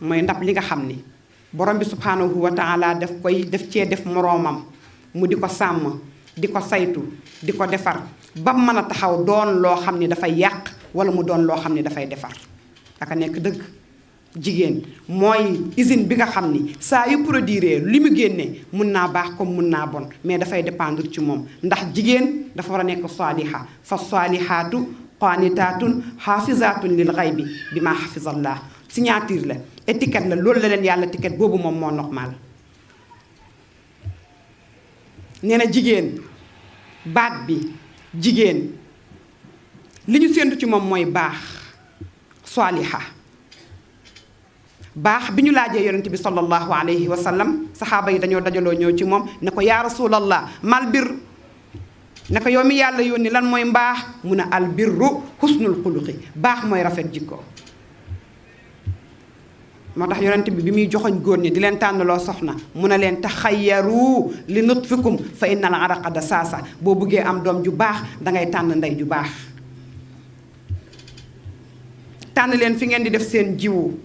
mooy ndab li nga xam ni borom bi subhanahu wa taala daf cee def moroomam mu di ko sàmm, di ko saytu, di ko defar ba mën a taxaw doon loo xam ni dafay yàq wala mu doon loo xam ni dafay defar. aka nekk dëgg jigéen mooy usine bi nga xam ni saa yu produire li mu génne mun naa baax comme mun naa bon, mais dafay dépendre ci moom. ndax jigéen dafa war a nekk saaliha, fa saalihaatu qaanitaatun xaafizaatun lil xaybi bi ma xafizallah. signature la, étiquette la, loolu la leen yàlla étiquette boobu moom moo normal. nee na jigéen baat bi jigéen li ñu séentu ci moom mooy baax, saaliha. baax bi ñu laajee yonent bi sallallahu alayhi wa sallam saxaaba yi dañoo dajaloo ñëw ci moom ne ko yaa rasulallah mal bir, ne ko yow mi yàlla yónni lan mooy mbaax, mu ne al birru husnul xuluqi, baax mooy rafet jikko. moo tax yonent bi muy joxoñ góor ñi di leen tànnaloo soxna mu ne leen taxayyaru li nutfikum fa innal araqa dasaasa. boo bëggee am doom ju baax dangay tànn ndey ju baax. tànn leen fi ngeen di def seen jiwu,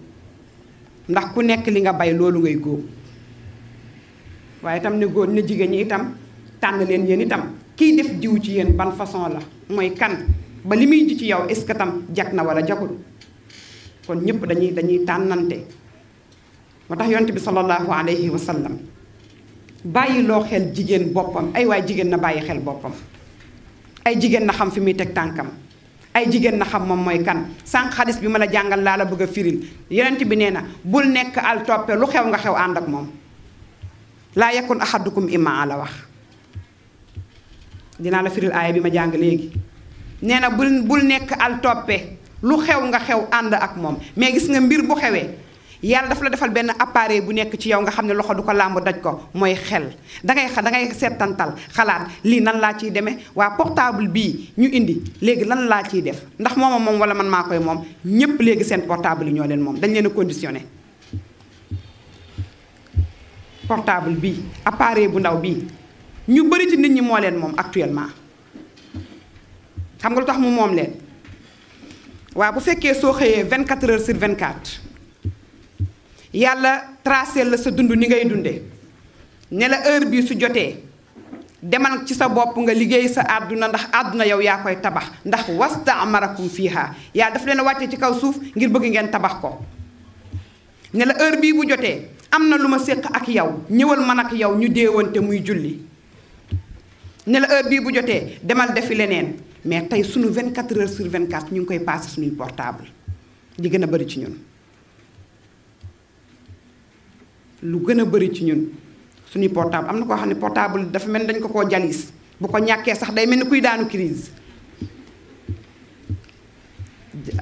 ndax ku nekk li nga bay loolu ngay góob. waaye itam ne góor ne jigéen ñi itam tànn leen yéen itam kiy def jiw ci yéen ban façon la, mooy kan, ba li muy ji ci yow est-ce que tam jag na wala jagul. kon ñëpp dañuy tànnante. moo tax yonent bi sallallahu alayhi wa sallam bàyyi loo xel jigéen boppam, ay waay jigéen na bàyyi xel boppam, ay jigéen na xam fi muy teg tànkam, ay jigéen na xam moom mooy kan. sànq xadis bi ma la jàngal laa la bëgg a firil. yonent bi nee na bul nekk al toppe, lu xew nga xew ànd ak moom. laa yakun ahadukum imaa la wax. dinaa la firil aaya bi ma jàng léegi. nee na bul nekk al toppe, lu xew nga xew ànd ak moom. mais gis nga mbir bu xewee yàlla dafa la defal benn appareil bu nekk ci yow nga xam ne loxo du ko làmb daj ko, mooy xel. dangay seetantal xalaat lii nan laa ciy demee, waa portable bii ñu indi léegi lan laa ciy def, ndax mooma moom wala man maa koy moom. ñépp léegi seen portable yi ñoo leen moom, dañ leen a conditionné. portable bii appareil bu ndaw bii ñu bëri ci nit ñi moo leen moom actuellement. xam nga lu tax mu moom leen? waaw bu fekkee soo xëyee 24 heures sur 24 yàlla tracé la sa dund ni ngay dunde ne la heure bii su jotee demal ci sa bopp nga liggéey sa àdduna, ndax àdduna yow yaa koy tabax. ndax wastaamarakum fiiha, yàlla daf leen a wàcce ci kaw suuf ngir bëgg ngeen tabax ko. ne la heure bii bu jotee am na lu ma séq ak yow, ñëwal man ak yow ñu déewante muy julli. ne la heure bii bu jotee demal defi leneen. mais tey sunu 24 heures sur 24 ñu ngi koy passé suñuy portable, li gën a bëri ci ñun. lu gën a bëri ci ñun suñuy portable. am na koo xam ne portable dafa mel ni dañ ko koo jalis, bu ko ñàkkee sax day mel ni kuy daanu crise.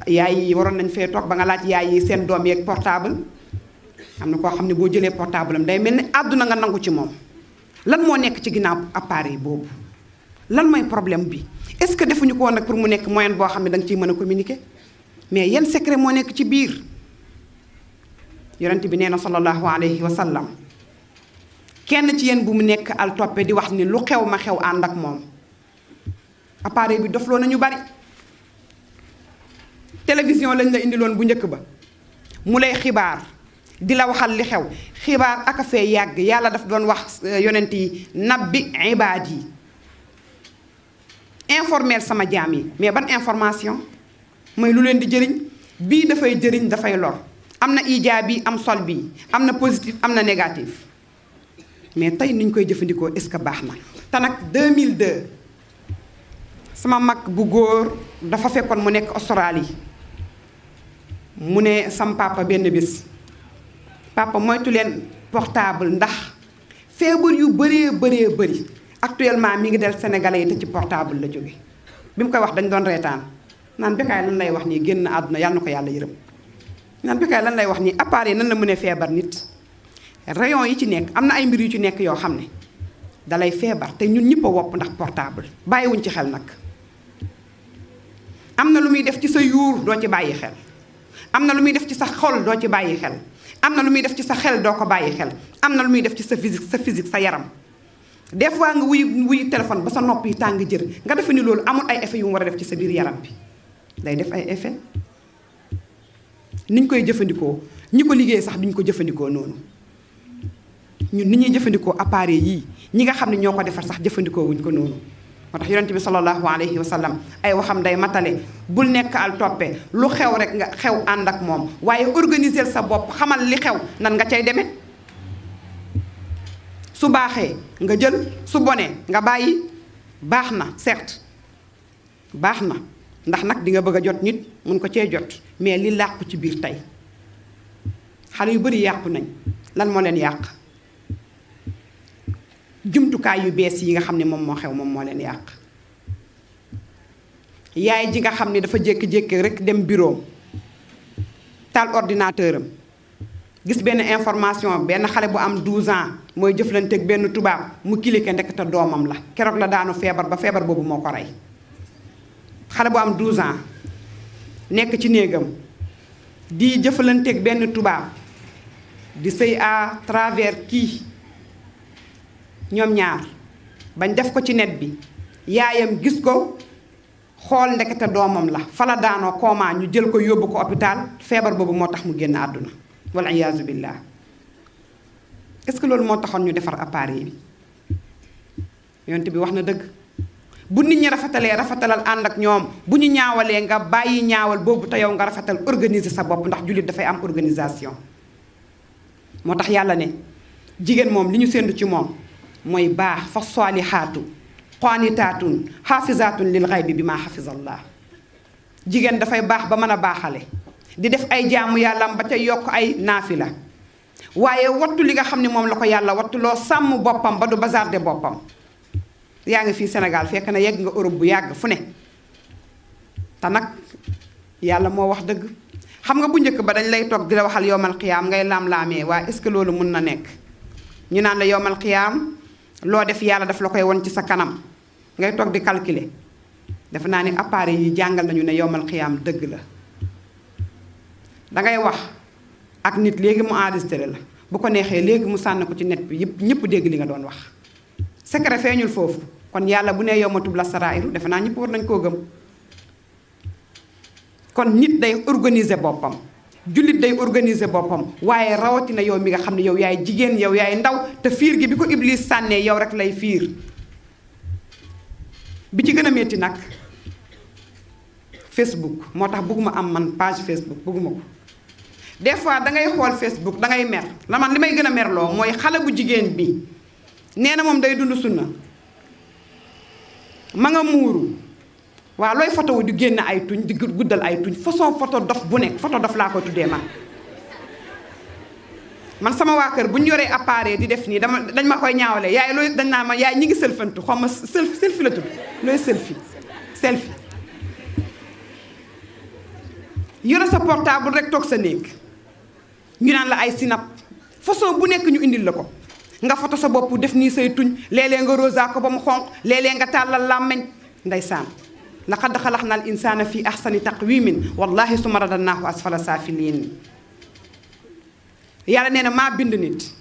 yaay yi waroon nañ fee toog ba nga laaj yaay yi seen doom yeeg portable. am na koo xam ne boo jëlee portable am day mel ni àdduna nga nangu ci moom. lan moo nekk ci ginnaaw appareil boobu? lan mooy problème bi est-ce que defuñu ko woon nag pour mu nekk moyen boo xam ne da nga ciy mën a communiquer mais yan secret moo nekk ci biir yonent bi nee na sallallahu alayhi wa sallam kenn ci yéen bu mu nekk al toppe di wax ni lu xew ma xew ànd ak moom appareil bi dofloo nañu bari télévision lañ la indiloon bu njëkk ba mu lay xibaar di la waxal li xew xibaar ak a fee yàgg yàlla daf doon wax yonent yi nabbi ibaad yi informeel sama jaam yi mais ban information mooy lu leen di jëriñ bii dafay jëriñ dafay lor am na ijaabi am sol bi am na positif am na négatif mais tey niñ koy jëfandikoo est-ce que baax na te nag 2002 sama mag bu góor dafa fekkoon mu nekk Australie mu ne sam papa benn bés papa moytu leen portable ndax feebar yu bëree bëri actuellement mi ngi del sénégalais yi te ci portable la jóge bi mu koy wax dañ doon reetaan naan Bécaye lan lay wax nii génn àdduna yàlla na ko yàlla yërëm naan Bécaye lan lay wax nii appareil nan la mënee feebar nit rayon yi ci nekk am na ay mbir yu ci nekk yoo xam ne dalay feebar te ñun ñëpp a wopp ndax portable bàyyiwuñ ci xel nag am na lu muy def ci sa yuur doo ci bàyyi xel am na lu muy def ci sa xol doo ci bàyyi xel am na lu muy def ci sa xel doo ko bàyyi xel am na lu muy def ci sa physique sa yaram des fois nga wuyu téléphone ba sa nopp yi tàng jër nga defe ni loolu amul ay effet yu mu war a def ci sa biir yaram bi day def ay effet niñ koy jëfandikoo ñi ko liggéey sax duñ ko jëfandikoo noonu ñun ni ñuy jëfandikoo appareil yii ñi nga xam ne ñoo ko defar sax jëfandikoo wuñ ko noonu moo tax yonent bi sallallahu alayhi wa sallam ay waxam day matale bul nekk al toppe lu xew rek nga xew ànd ak moom waaye organiser sa bopp xamal li xew nan nga cay demee su baaxee nga jël su bonee nga bàyyi baax na certes baax na ndax nag di nga bëgg a jot nit mun ko cee jot mais li làqu ci biir tey xale yu bari yàqu nañ lan moo leen yàq jumtukaay yu bees yi nga xam ne moom moo xew moom moo leen yàq yaay ji nga xam ne dafa jékki-jékki rek dem bureau taal ordinateur am gis benn information benn xale bu am 12 ans mooy jëflanteeg benn tubaab mu cliqué ndekete doomam la keroog la daanu feebar ba feebar boobu moo ko rey xale bu am 12 ans nekk ci néegam di jëflanteeg benn tubaab di sëy à travers kii ñoom ñaar bañ def ko ci net bi yaayam gis ko xool ndekete doomam la fala daanoo koomaa ñu jël ko yóbbu ko hôpital feebar boobu moo tax mu génn àdduna wal iyaazu billah est-ce que loolu moo taxoon ñu defar appareil bi yonent bi wax na dëgg bu nit ñi rafetalee rafetalal ànd ak ñoom bu ñu ñaawalee nga bàyyi ñaawal boobu te yow nga rafetal organiser sa bopp ndax jullit dafay am organisation moo tax yàlla ne jigéen moom li ñu séntu ci moom mooy baax fa saalihaatu qaanitaatun xaafizaatun lil xaybi bi maa xafizallah jigéen dafay baax ba mën a baaxale di def ay jaamu yàllam ba ca yokk ay naafila waaye wattu li nga xam ne moom la ko yàlla wattu loo sàmm boppam ba du bazarde boppam yaa ngi fii Sénégal fekk na yegg nga Europe bu yàgg fu ne te nag yàlla moo wax dëgg xam nga bu njëkk ba dañ lay toog di la waxal yowmal qiyaam ngay laam-laamee waaye est-ce que loolu mun na nekk ñu naan la yowmal qiyaam loo def yàlla daf la koy won ci sa kanam ngay toog di calculer defe naa ni appareil yi jàngal nañu ne yowmal qiyaam dëgg la dangay wax ak nit léegi mu enregistré la bu ko neexee léegi mu sànn ko ci net bi yëpp ñëpp dégg li nga doon wax secret feeñul foofu kon yàlla bu nee yawma tubla saraa'iru defe naa ñëpp war nañ koo gëm kon nit day organiser boppam jullit day organiser boppam waaye rawatina yow mi nga xam ne yow yaay jigéen yow yaay ndaw te fiir gi bi ko Iblis sànnee yow rek lay fiir bi ci gën a metti nag Facebook moo tax bëgguma am man page Facebook bëgguma ko des fois dangay xool Facebook dangay mer la man li may gën a merloo mooy xale bu jigéen bi nee na moom day dund sunna ma nga muuru waaw looy photo wu di génn ay tuñ di guddal ay tuñ façon photo dof bu nekk photo dof laa ko tuddee man sama waa kër bu ñu yoree appareil di def nii dañ ma koy ñaawale yaay looy dañ naa ma yaay ñi ngi selfantu xaw ma selfie la tudd looy selfie yore sa portable rek toog sa néeg ñu naan la ay sinap façon bu nekk ñu indil la ko nga foto sa bopp def nii say tuñ léeg-léeg nga rosa ko ba mu xonq léeg-léeg nga tàllal làmmeñ ndeysaan laqad xalaqna al insana fi ahsani taqwimin wallahi summa radadnaahu asfala saafiliin yàlla nee na maa bind nit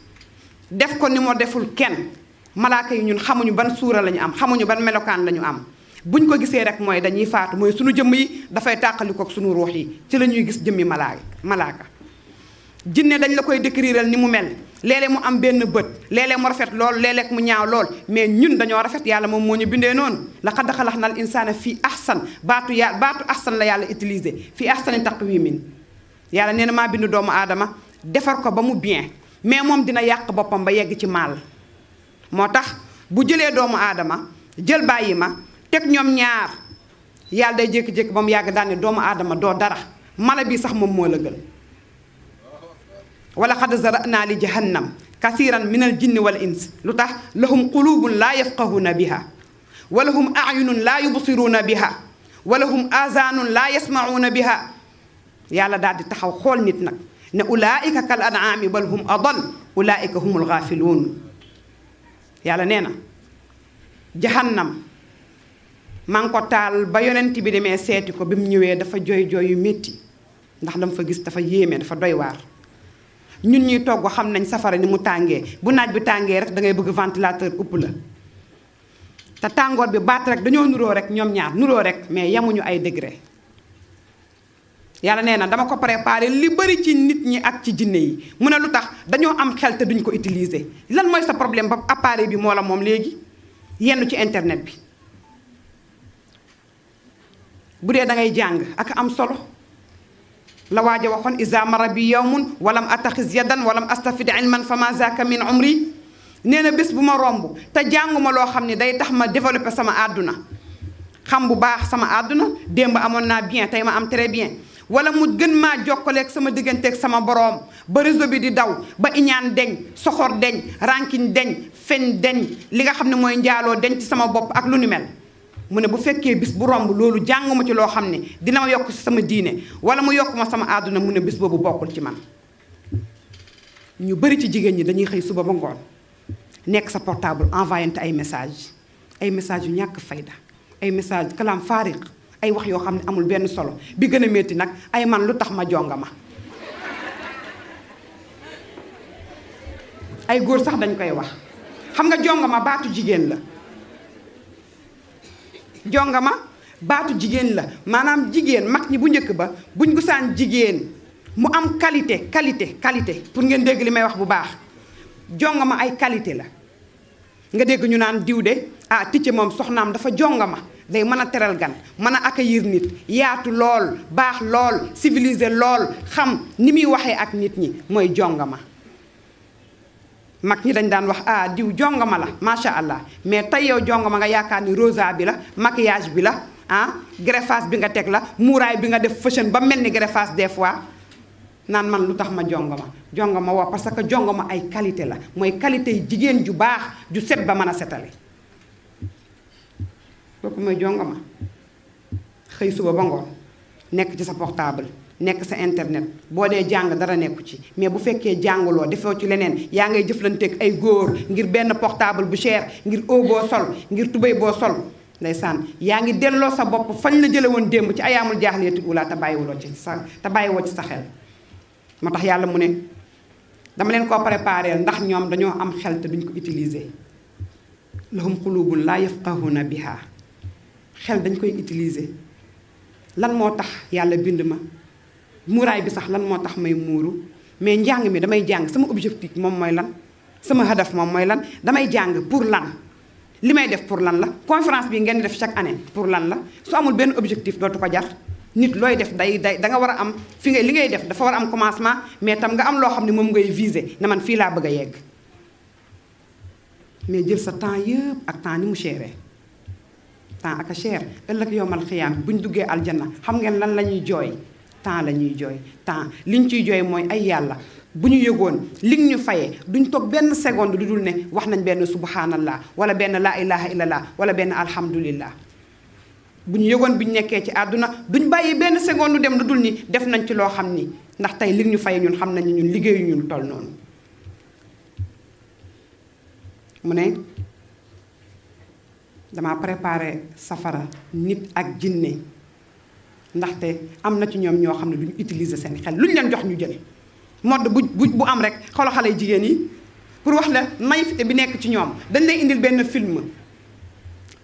def ko ni moo deful kenn malaaka yi ñun xamuñu ban suura la ñu am xamuñu ban melokaan la ñu am buñ ko gisee rek mooy dañuy faatu mooy suñu jëmm yi dafay tàqalikook suñu ruux yi ci la ñuy gis jëmmi malaaka jinne dañ la koy décriral ni mu mel léeg-léeg mu am benn bët léeg-léeg mu rafet lool léeg-léeg mu ñaaw lool mais ñun dañoo rafet yàlla moom moo ñu bindee noonu laqad xalaqna al insana fii ahsan baatu ahsan la yàlla utilisé fii ahsani taqwimin yàlla nee na maa bind doomu aadama defar ko ba mu bien mais moom dina yàq boppam ba yegg ci maal moo tax bu jëlee doomu aadama jël bàyyi ma teg ñoom ñaar yàlla day jékki-jékki ba mu yàgg daal ne doomu aadama doo dara mala bii sax moom moo la gën wala xad zara'naa li jahannam kasiran min al jinni wal ins lu tax lahum qulubun laa yafqahuna biha wa lahum ayunun laa yubsiruuna biha wa lahum azanun laa yasmauuna biha yàlla daal di taxaw xool nit nag ne ulaika kal an'aami bal hum adal ulaika humul gaafiluun yàlla nee na jahannam maa ngi ko taal ba yonent bi demee seeti ko bi mu ñëwee dafa jooy jooy yu métti ndax dama fa gis dafa yéeme dafa doy waar ñun ñuy togg xam nañ safara ni mu tàngee bu naaj bi tàngee rek da ngay bëgg ventilateur upp la te tàngoor bi baat rek dañoo nuroo rek ñoom ñaar nuroo rek mais yamuñu ay degré yàlla nee na dama ko préparé li bari ci nit ñi ak ci jinne yi mu ne lu tax dañoo am xel te duñ ko utiliser lan mooy sa problème ba appareil bi moo la moom léegi yenn ci internet bi bu dee da ngay jàng ak am solo la waaja waxoon isa mara bi yawmun walam ataxis yadan walam astafid ilman fa ma zaka min umri nee na bés bu ma romb te jànguma loo xam ne day tax ma développé sama àdduna xam bu baax sama àdduna démb amoon naa bien tey ma am très bien wala mu gën maa jokkaleeg sama digganteeg sama boroom ba réseau bi di daw ba iñaan deñ soxor deñ rankiñ deñ fen deñ li nga xam ne mooy njaaloo deñ ci sama bopp ak lu ni mel mu ne bu fekkee bis bu romb loolu jànguma ci loo xam ne dina ma yokk ci sama diine wala mu yokk ma sama àdduna mu ne bis boobu bokkul ci man ñu bari ci jigéen ñi dañuy xëy suba ba ngoon nekk sa portable envoyé ay message yu ñàkk fayda ay message kalaam faariq ay wax yoo xam ne amul benn solo bi gën a métti nag ay man lu tax ma jonga ma ay góor sax dañ koy wax xam nga jonga ma baatu jigéen la jongama baatu jigéen la maanaam jigéen mag ñi bu njëkk ba buñ gusaan jigéen mu am qualité pour ngeen dégg li may wax bu baax jongama ay qualité la nga dégg ñu naan diw de ticce moom soxnaam dafa jongama day mën a teral gan mën a accueillir nit yaatu lool baax lool civilisé lool xam ni muy waxee ak nit ñi mooy jongama mag ñi dañ daan wax diw jongama la macha allah mais tey yow jongama nga yaakaar ni rosa bi la maquillage bi la greffage bi nga teg la muuraay bi nga def fashion ba mel ni greffage des fois naan man lu tax ma jongama wax parce que jongama ay qualité la mooy qualité yi jigéen ju baax ju set ba mën a setale kooku mooy jongama xëy suba ba ngoon nekk ci sa portable nekk sa internet boo dee jàng dara nekku ci mais bu fekkee jàngaloo defoo ci leneen yaa ngay jëflanteeg ay góor ngir benn portable bu cher ngir eau boo sol ngir tubéy boo sol ndeysaan yaa ngi delloo sa bopp fañ la jële woon démb ci ayaamul jaaxleetul ula te bàyyiwoo ci sa xel moo tax yàlla mu ne dama leen koo préparé ndax ñoom dañoo am xel te duñ ko utiliser lahum qulubun laa yafqahuna biha xel dañ koy utiliser lan moo tax yàlla bind ma muuraay bi sax lan moo tax may muuru mais njàng mi damay jàng sama objectif moom mooy lan sama hadaf moom mooy lan damay jàng pour lan li may def pour lan la conférence bi ngeen def chaque année pour lan la su amul benn objectif dootu ko jar nit looy def day da nga war a am li ngay def dafa war a am commencement mais tam nga am loo xam ne moom ngay viser ne man fii laa bëgg a yegg mais jël sa temps yëpp ak temps ni mu chéré temps ak a cher ëllëg yowmal xiyaam bu ñu duggee aljanna xam ngeen lan la ñuy jooy temps la ñuy jooy temps liñ ciy jooy mooy ay yàlla bu ñu yëgoon li ñu fayee duñ toog benn seconde du dul ne wax nañ benn subhanallah wala benn laa ilaha illallah wala benn alhamdulillah bu ñu yëgoon bi ñu nekkee ci àdduna duñ bàyyi benn seconde dem lu dul ni def nañ ci loo xam ni ndax tey li ñu fayee ñun xam nañ ñun liggéeyu ñun toll noonu mu ne dama préparé safara nit ak jinne ndaxte am na ci ñoom ñoo xam ne duñu utiliser seen xel lu ñu leen jox ñu jël mode bu am rek xoolal xale yu jigéen yi pour wax la naïveté bi nekk ci ñoom dañ lay indil benn film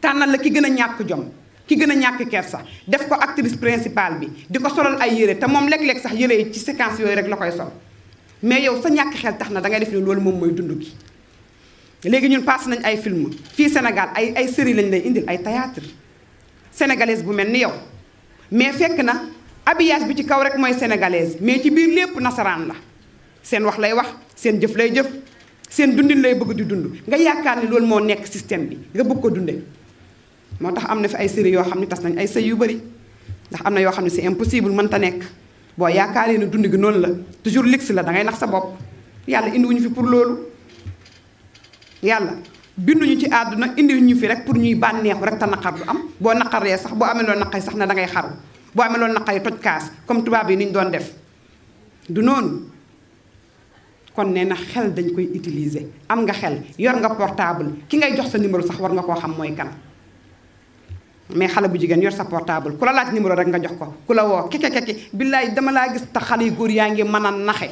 tànnal la ki gën a ñàkk jom ki gën a ñàkk kersa def ko actrice principale bi di ko solal ay yére te moom léeg-léeg sax yére yi ci séquence yooyu rek la koy sol mais yow sa ñàkk xel tax na da ngay def ni loolu moom mooy dund gi. léegi ñun passé nañ ay film fii Sénégal ay série lañ lay indil ay théâtre sénégalaise bu mel ni yow mais fekk na habillage bi ci kaw rek mooy sénégalaise mais ci biir lépp nasaraan la seen wax lay wax seen jëf lay jëf seen dundin lay bëgg di dund nga yaakaar ni loolu moo nekk système bi nga bëgg ko dunde moo tax am na fi ay série yoo xam ne tas nañ ay sëy yu bëri ndax am na yoo xam ne c'est impossible mënta nekk boo yaakaaree ne dund gi noonu la toujours luxe la da ngay nax sa bopp yàlla indiwuñu fi pour loolu yàlla binduñu ci àdduna indiwuñu fi rek pour ñuy bànneexu rek te naqar du am boo naqaree sax boo amee loolu naqari sax ne da ngay xaru boo amee loolu naqari toj kaas comme tubaab yi ni ñu doon def du noonu kon nee na xel dañ koy utiliser am nga xel yor nga portable ki ngay jox sa numéro sax war nga koo xam mooy kan mais xale bu jigéen yor sa portable ku la laaj numéro rek nga jox ko ku la woo keke billaay dama laa gis te xale yu góor yaa ngi mën a naxe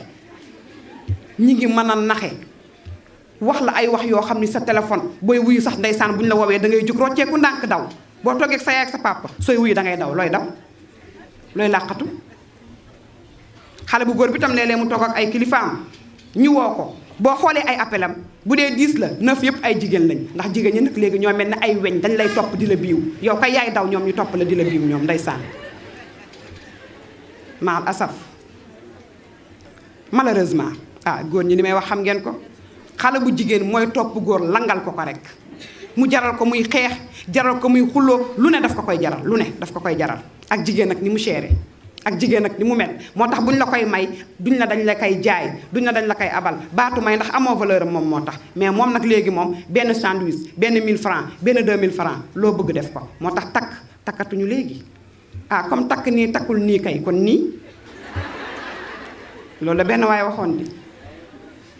ñi ngi mën a naxe wax la ay wax yoo xam ni sa téléphone booy wuyu sax ndeysaan bu ñu la woowee da ngay jóg rocceeku ndànk daw boo toogee ak sa yaay ak sa papa sooy wuyu da ngay daw looy looy làqatu xale bu góor bi tam léeg-léeg mu toog ak ay kilifaam ñu woo ko boo xoolee ay appelam bu dee 10 la 9 yëpp ay jigéen lañ ndax jigéen ñi nag léegi ñoo mel ne ay weñ dañ lay topp di la biiw yow kay yaay daw ñoom ñu topp la di la biiw ñoom ndeysaan maal asaf malheureusement góor ñi li may wax xam ngeen ko xale bu jigéen mooy topp góor langal ko rek mu jaral ko muy xeex jaral ko muy xulloo lu ne daf ko koy jaral lu ne daf ko koy jaral ak jigéen nag ni mu seere ak jigéen nag ni mu mel moo tax buñ la koy may duñ la dañ la koy jaay duñ la dañ la koy abal baatu may ndax amoo valeur am moom moo tax mais moom nag léegi moom benn sandwich benn 1000 francs benn 2000 francs loo bëgg def ko moo tax takkatuñu léegi comme takk nii takkul nii kay kon nii loolu la benn waaye waxoon di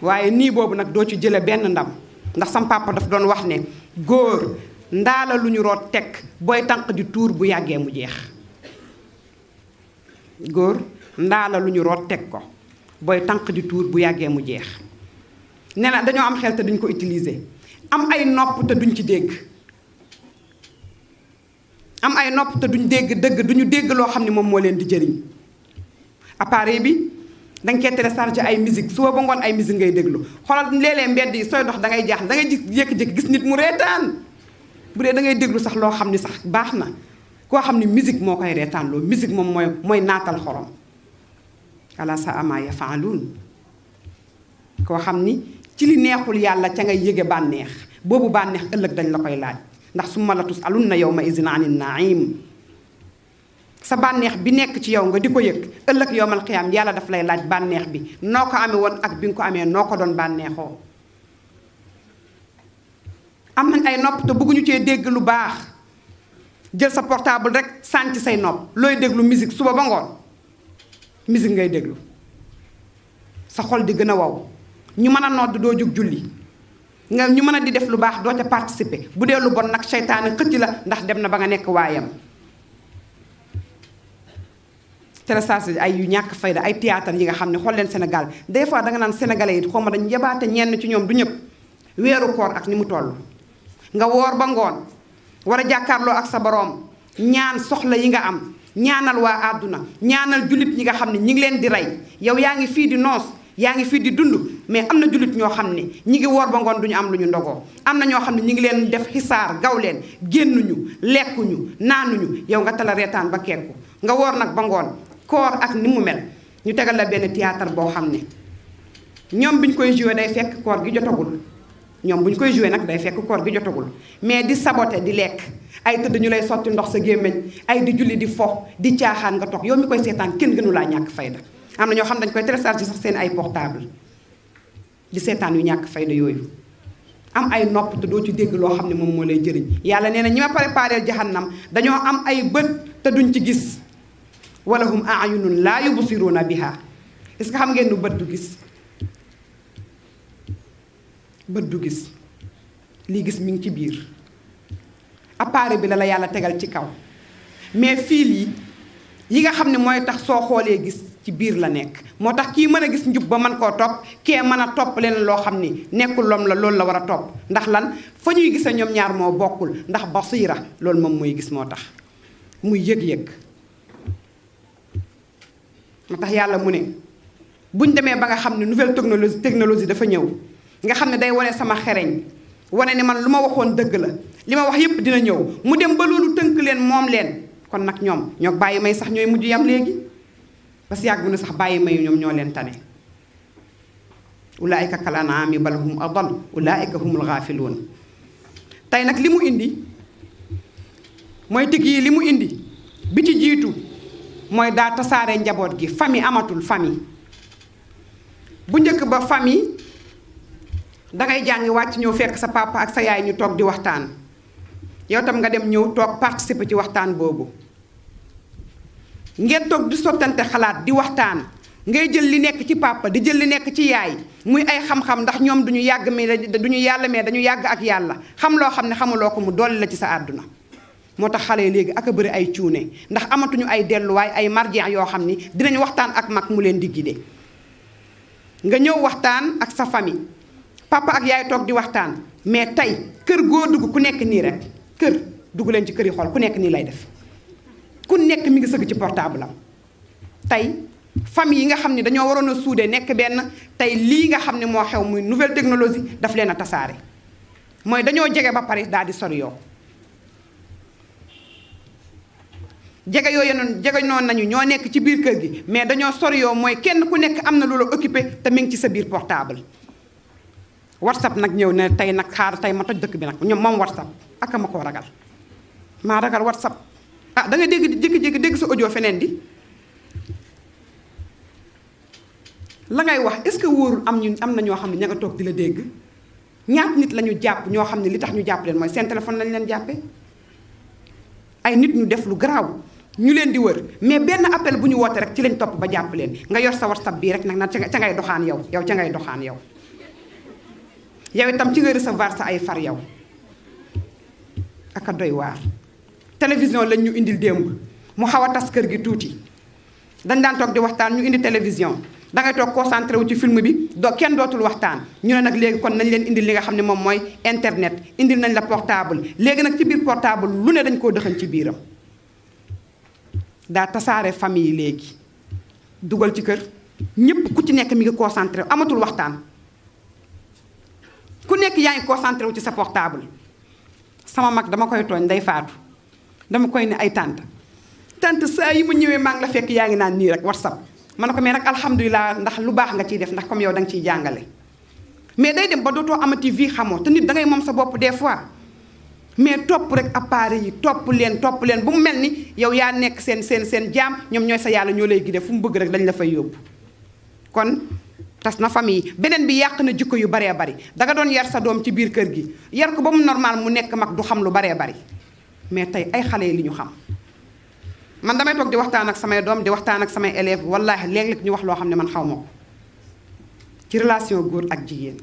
waaye nii boobu nag doo ci jële benn ndam ndax sam papa daf doon wax ne góor ndaala lu ñu root teg booy tànq di tuur bu yàggee mu jeex góor ndaala lu ñu root teg ko booy tànq di tuur bu yàggee mu jeex nee na dañoo am xel te duñ ko utiliser am ay nopp te duñ ci dégg am ay nopp te duñ dégg dëgg duñu dégg loo xam ne moom moo leen di jëriñ appareil bi danga koy télécharger ay musique suba ba ngoon ay musique ngay déglu xoolal léeg-léeg mbedd yi sooy dox da ngay jaaxle da ngay jékki-jékki gis nit mu reetaan bu dee da ngay déglu sax loo xam ni sax baax na koo xam ni musique moo koy reetaan loo musique moom mooy naatal xorom ala sa ama yafaaluun koo xam ni ci li neexul yàlla ca ngay yëge bànneex boobu bànneex ëllëg dañ la koy laaj ndax summa la tusalunna yawma izin anin naim sa bànneex bi nekk ci yow nga di ko yëg ëllëg yowmal xiyaam yàlla daf lay laaj bànneex bi noo ko amee woon ak bi nga ko amee noo ko doon bànneexoo am nañ ay nopp te bëgguñu cee dégg lu baax jël sa portable rek sànc say nopp looy déglu musique suba ba ngoon musique ngay déglu sa xol di gën a wow ñu mën a nodd doo jóg julli nga ñu mën a di def lu baax doo ca participer bu dee lu bon nag seytaane xëcc la ndax dem na ba nga nekk waayam télécharge ay yu ñàkk fayda ay théâtre yi nga xam ne xool leen Sénégal des fois da nga naan sénégalais yi xaw ma dañu yabaate ñenn ci ñoom du ñëpp weeru koor ak ni mu toll nga woor ba ngoon war a jàkkaarloo ak sa boroom ñaan soxla yi nga am ñaanal waa àdduna ñaanal jullit ñi nga xam ne ñi ngi leen di rey yow yaa ngi fii di noos yaa ngi fii di dund mais am na jullit ñoo xam ne ñi ngi woor ba ngoon duñu am lu ñu ndogoo am na ñoo xam ne ñi ngi leen def xisaar gaw leen génnuñu lekkuñu naanuñu yow nga tala reetaan ba kekku nga woor nag ba ngoon koor ak ni mu mel ñu tegal la benn théâtre boo xam ne ñoom bi ñu koy joué day fekk koor gi jotagul ñoom bu ñu koy joué nag day fekk koor gi jotagul mais di saboté di lekk ay tëdd ñu lay sotti ndox sa gémmiñ ay di julli di fo di caaxaan nga toog yow mi koy seetaan kenn gënu laa ñàkk fayda am na ñoo xam dañ koy télécharger sax seen ay portable di seetaan yu ñàkk fayda yooyu am ay nopp te doo ci dégg loo xam ne moom moo lay jëriñ yàlla nee na ñi ma préparé jahannam dañoo am ay bët te duñ ci gis walahum ayunun laa yubsiruuna biha est-ce que xam ngeen nu bët du gis bët du gis lii gis mi ngi ci biir appareil bi la yàlla tegal ci kaw mais fil yi nga xam ne mooy tax soo xoolee gis ci biir la nekk moo tax kii mën a gis njub ba mën koo topp kee mën a topp leen loo xam ni nekkul lom la loolu la war a topp ndax lan fa ñuy gisa ñoom ñaar moo bokkul ndax basiira loolu moom mooy gis moo tax muy yëg-yëg moo tax yàlla mu ne buñ demee ba nga xam ne nouvelle technologie dafa ñëw nga xam ne day wane sama xereñ wane ne man lu ma waxoon dëgg la li ma wax yépp dina ñëw mu dem ba loolu tënk leen moom leen kon nag ñoom ñoo bàyyi may sax ñooy mujj yam léegi parce que yàgg bu ne sax bàyyi mayu ñoom ñoo leen tane ulaayika kal an'aami bal hum adall ulaayika humul gaafiluun tey nag li mu indi mooy tig yi li mu indi bi ci jiitu mooy daa tasaare njaboot gi famille amatul famille bu njëkk ba famille dangay jàngi wàcc ñëw fekk sa papa ak sa yaay ñu toog di waxtaan yow tam nga dem ñëw toog participer ci waxtaan boobu ngeen toog di sottante xalaat di waxtaan ngay jël li nekk ci papa di jël li nekk ci yaay muy ay xam-xam ndax ñoom duñu yàgg mais duñu yàlla mais dañu yàgg ak yàlla xam loo xam ne xamuloo ko mu dolli la ci sa àdduna moo tax xale yi léegi ak a bëri ay cuune ndax amatuñu ay delluwaay ay marjien yoo xam ni dinañ waxtaan ak mag mu leen di guider nga ñëw waxtaan ak sa famille papa ak yaay toog di waxtaan mais tey kër goo dugg ku nekk nii rek kër dugg leen ci kër yi xool ku nekk nii lay def ku nekk mi ngi sëgg ci portable am tey famille yi nga xam ne dañoo waroon a suude nekk benn tey lii nga xam ne moo xew muy nouvelle technologie daf leen a tasaare mooy dañoo jege ba pare daal di sori yoo jege yooyu noonu jege noonu nañu ñoo nekk ci biir kër gi mais dañoo sori yoo mooy kenn ku nekk am na lu la occupé te mi ngi ci sa biir portable whatsapp nag ñëw ne tey nag xaar tey ma toj dëkk bi nag ñoom moom whatsapp ak ma koo ragal maa ragal whatsapp ah da nga dégg jékki-jékki dégg sa audio feneen di la ngay wax est-ce que wóorul am na ñoo xam ne ña nga toog di la dégg ñaat nit la ñu jàpp ñoo xam ne li tax ñu jàpp leen mooy seen téléphone lañ leen jàppee ay nit ñu def lu garaaw ñu leen di wër mais benn appel bu ñu woote rek ci lañ topp ba jàpp leen nga yor sa whatsapp bii rek nag na ca ngay doxaan yow ca ngay doxaan yow itam ci nga recevoir sa ay far yow aka doy waar télévision lañ ñu indil démb mu xaw a tas kër gi tuuti dañ daan toog di waxtaan ñu indi télévision dangay toog concentré wu ci film bi kenn dootul waxtaan ñu ne nag léegi kon nañ leen indil li nga xam ne moom mooy internet indil nañ la portable léegi nag ci biir portable lu ne dañ koo dëxañ ci biiram daa tasaare famille yi léegi dugal ci kër ñépp ku ci nekk mi ngi concentré amatul waxtaan ku nekk yaa ngi concentré wu ci sa portable sama mag dama koy tooñ day faatu dama koy ne ay tante saa yi ma ñëwee maa ngi la fekk yaa ngi naan nii rek whatsapp ma ne ko mais nag alhamdulilah ndax lu baax nga ciy def ndax comme yow da nga ciy jàngale mais day dem ba dootoo amati vie xamoo te nit da ngay moom sa bopp des fois mais topp rek appareil yi topp leen bu mu mel ni yow yaa nekk seen jaam ñoom ñooy sa yàlla ñoo lay gide fu mu bëgg rek dañ la fay yóbbu kon tas na famille beneen bi yàq na jikko yu baree bari danga doon yar sa doom ci biir kër gi yar ko ba mu normal mu nekk mag du xam lu baree bari mais tey ay xale yi li ñu xam man damay toog di waxtaan ak samay doom di waxtaan ak samay élèves wallaahi léeg-léeg ñu wax loo xam ne man xaw ma ko ci relation góor ak jigéen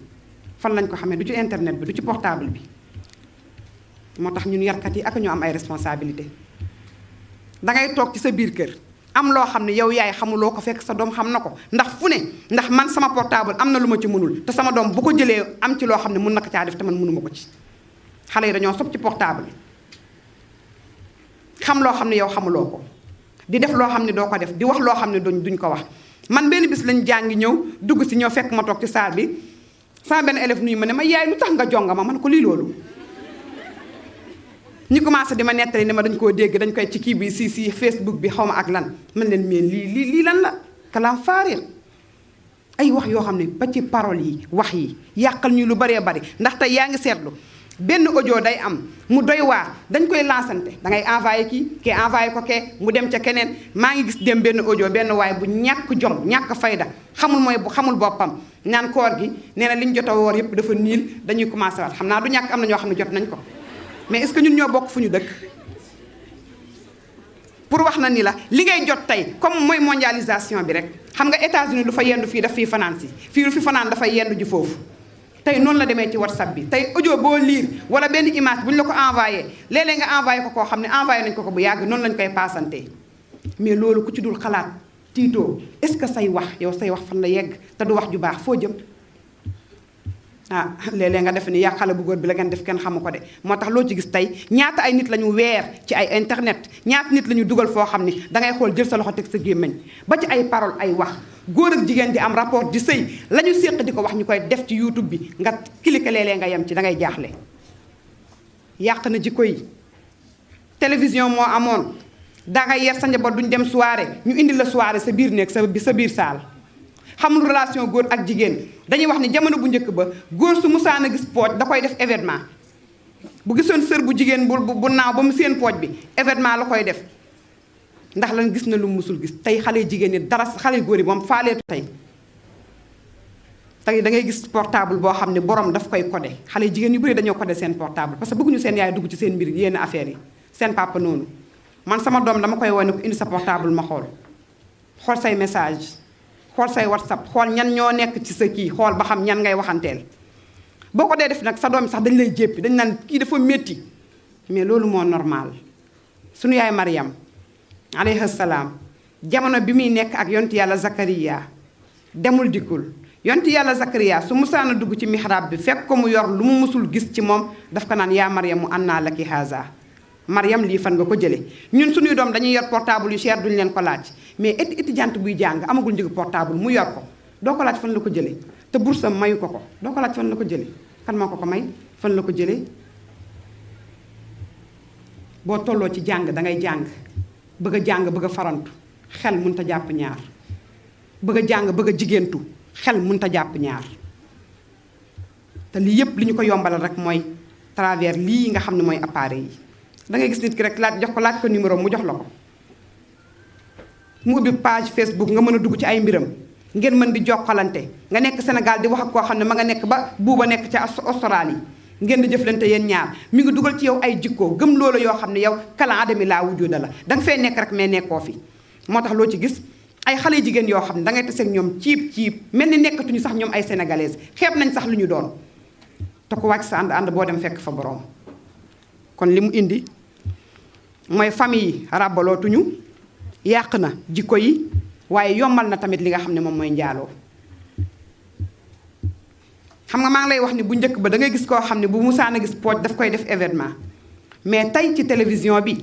fan lañ ko xamee du ci internet bi du ci portable bi moo tax ñun yarkat yi ak ñu am ay responsabilité dangay toog ci sa biir kër am loo xam ne yow yaay xamuloo ko fekk sa doom xam na ko ndax fu ne ndax man sama portable am na lu ma ci mënul te sama doom bu ko jëlee am ci loo xam ne mën na ko caa def te man mënuma ko ci xale yi dañoo sob ci portable xam loo xam ne yow xamuloo ko di def loo xam ne doo ko def di wax loo xam ne duñ ko wax man benn bis lañ jàngi ñëw dugg si ñëw fekk ma toog ci saal bi sama benn élève nuyu ma ne ma yaay lu tax nga jonga ma man ko lii loolu ñi commencé di ma nettali ne ma dañ koo dégg dañ koy ci kii bi si Facebook bi xaw ma ak lan man leen mais lii lan la kalaam faarir ay wax yoo xam ne ba ci parole yi wax yi yàqal ñu lu baree bari ndax tey yaa ngi seetlu benn audio day am mu doy waar dañ koy lancante da ngay envoyé kii envoyé ko mu dem ca keneen maa ngi gis dem benn audio benn waay bu ñàkk jom ñàkk fayda xamul boppam naan koor gi nee na li ñu jot a woor yëpp dafa niil dañuy commencé waat xam naa du ñàkk am na ñoo xam ne jot nañ ko mais est-ce que ñun ñoo bokk fu ñu dëkk pour wax na ni la li ngay jot tey comme mooy mondialisation bi rek xam nga États-Unis lu fa yendu fii daf fii fanaan si fii lu fi fanaan dafay yendu ji foofu tey noonu la demee ci WhatsApp bi tey audio boo lire wala benn image bu ñu la ko envoyé léeg-léeg nga envoyé ko koo xam ne envoyé nañ ko bu yàgg noonu lañ koy paasante mais loolu ku ci dul xalaat tiitoo est-ce que say wax yow say wax fan la yegg te du wax ju baax foo jëm ah léeg-léeg nga def ni yaa xale bu góor bi la ngeen def kenn xamu ko de moo tax loo ci gis tey ñaata ay nit la ñu weer ci ay internet ñaata nit la ñu dugal foo xam ni dangay xool jël sa loxo teg sa gémmiñ ba ci ay parole ay wax góor ak jigéen di am rapport di sëy la ñu séq di ko wax ñu koy def ci YouTube bi nga cliquer léeg-léeg nga yem ci dangay jaaxle yàq na jikko yi télévision moo amoon dangay yer sa njaboot duñ dem soirée ñu indi la soirée sa biir néeg sa biir saal xamul relation góor ak jigéen dañuy wax ni jamono bu njëkk ba góor su musaan a gis pooj da koy def événement bu gisoon sër bu jigéen bu naaw ba mu seen pooj bi événement la koy def ndax lan gis na lu musul gis tey xale jigéen ñi dara xale góor yi moom faaleetu tey da ngay gis portable boo xam ne borom daf koy codé xale jigéen yu bëri dañoo codé seen portable parce que bëgguñu seen yaay dugg ci seen mbir yenn affaires yi seen papa noonu man sama doom dama koy wone ko indi sa portable ma xool say message xool say WhatsApp xool ñan ñoo nekk ci sa kii xool ba xam ñan ngay waxanteel boo ko dee def nag sa doom sax dañ lay jéppi dañ naan kii dafa métti mais loolu moo normal sunu yaay Mariam alayhi salaam jamono bi muy nekk ak yonti yàlla Zakariya demul dikkul yonti yàlla Zakariya su musaana dugg ci mihrab bi fekk ko mu yor lu mu musul gis ci moom daf ko naan yaa Mariam mu annaa laki haza Mariam lii fan nga ko jëlee ñun suñuy doom dañuy yor portable yu cher duñu leen ko laaj mais étudiante buy jàng amagul njëgu portable mu yor ko doo ko laaj fan la ko jëlee te bursam mayu ko doo ko laaj fan la ko jëlee kan moo ko may fan la ko jëlee boo tolloo ci jàng dangay jàng bëgg a jàng bëgg a farantu xel mënut a jàpp ñaar bëgg a jàng bëgg a jigéentu xel mënut a jàpp ñaar te lii yépp li ñu ko yombalal rek mooy travers lii nga xam ne mooy appareil yi da ngay gis nit ki rek laaj ko numéro mu jox la ko mu ubbi page Facebook nga mën a dugg ci ay mbiram ngeen mën di jokkalante nga nekk Sénégal di wax ak koo xam ne ma nga nekk ba buuba nekk ca Australie ngeen di jëflante yéen ñaar mi ngi dugal ci yow ay jikkoo gëm loola yoo xam ne yow kala adami laa wujuda la da nga fay nekk rek mais nekkoo fi moo tax loo ci gis ay xale jigéen yoo xam ne da ngay taseeg ñoom ciib mel ni nekkatuñu sax ñoom ay sénégalaises xeeb nañ sax lu ñu doon te ko wàcc sa ànd boo dem fekk fa borom kon li mu indi mooy famille yi ràbbalootuñu yàq na jikko yi waaye yombal na tamit li nga xam ne moom mooy njaaloo xam nga maa ngi lay wax ni bu njëkk ba da ngay gis koo xam ne bu musaan a gis pooj daf koy def événement mais tey ci télévision bi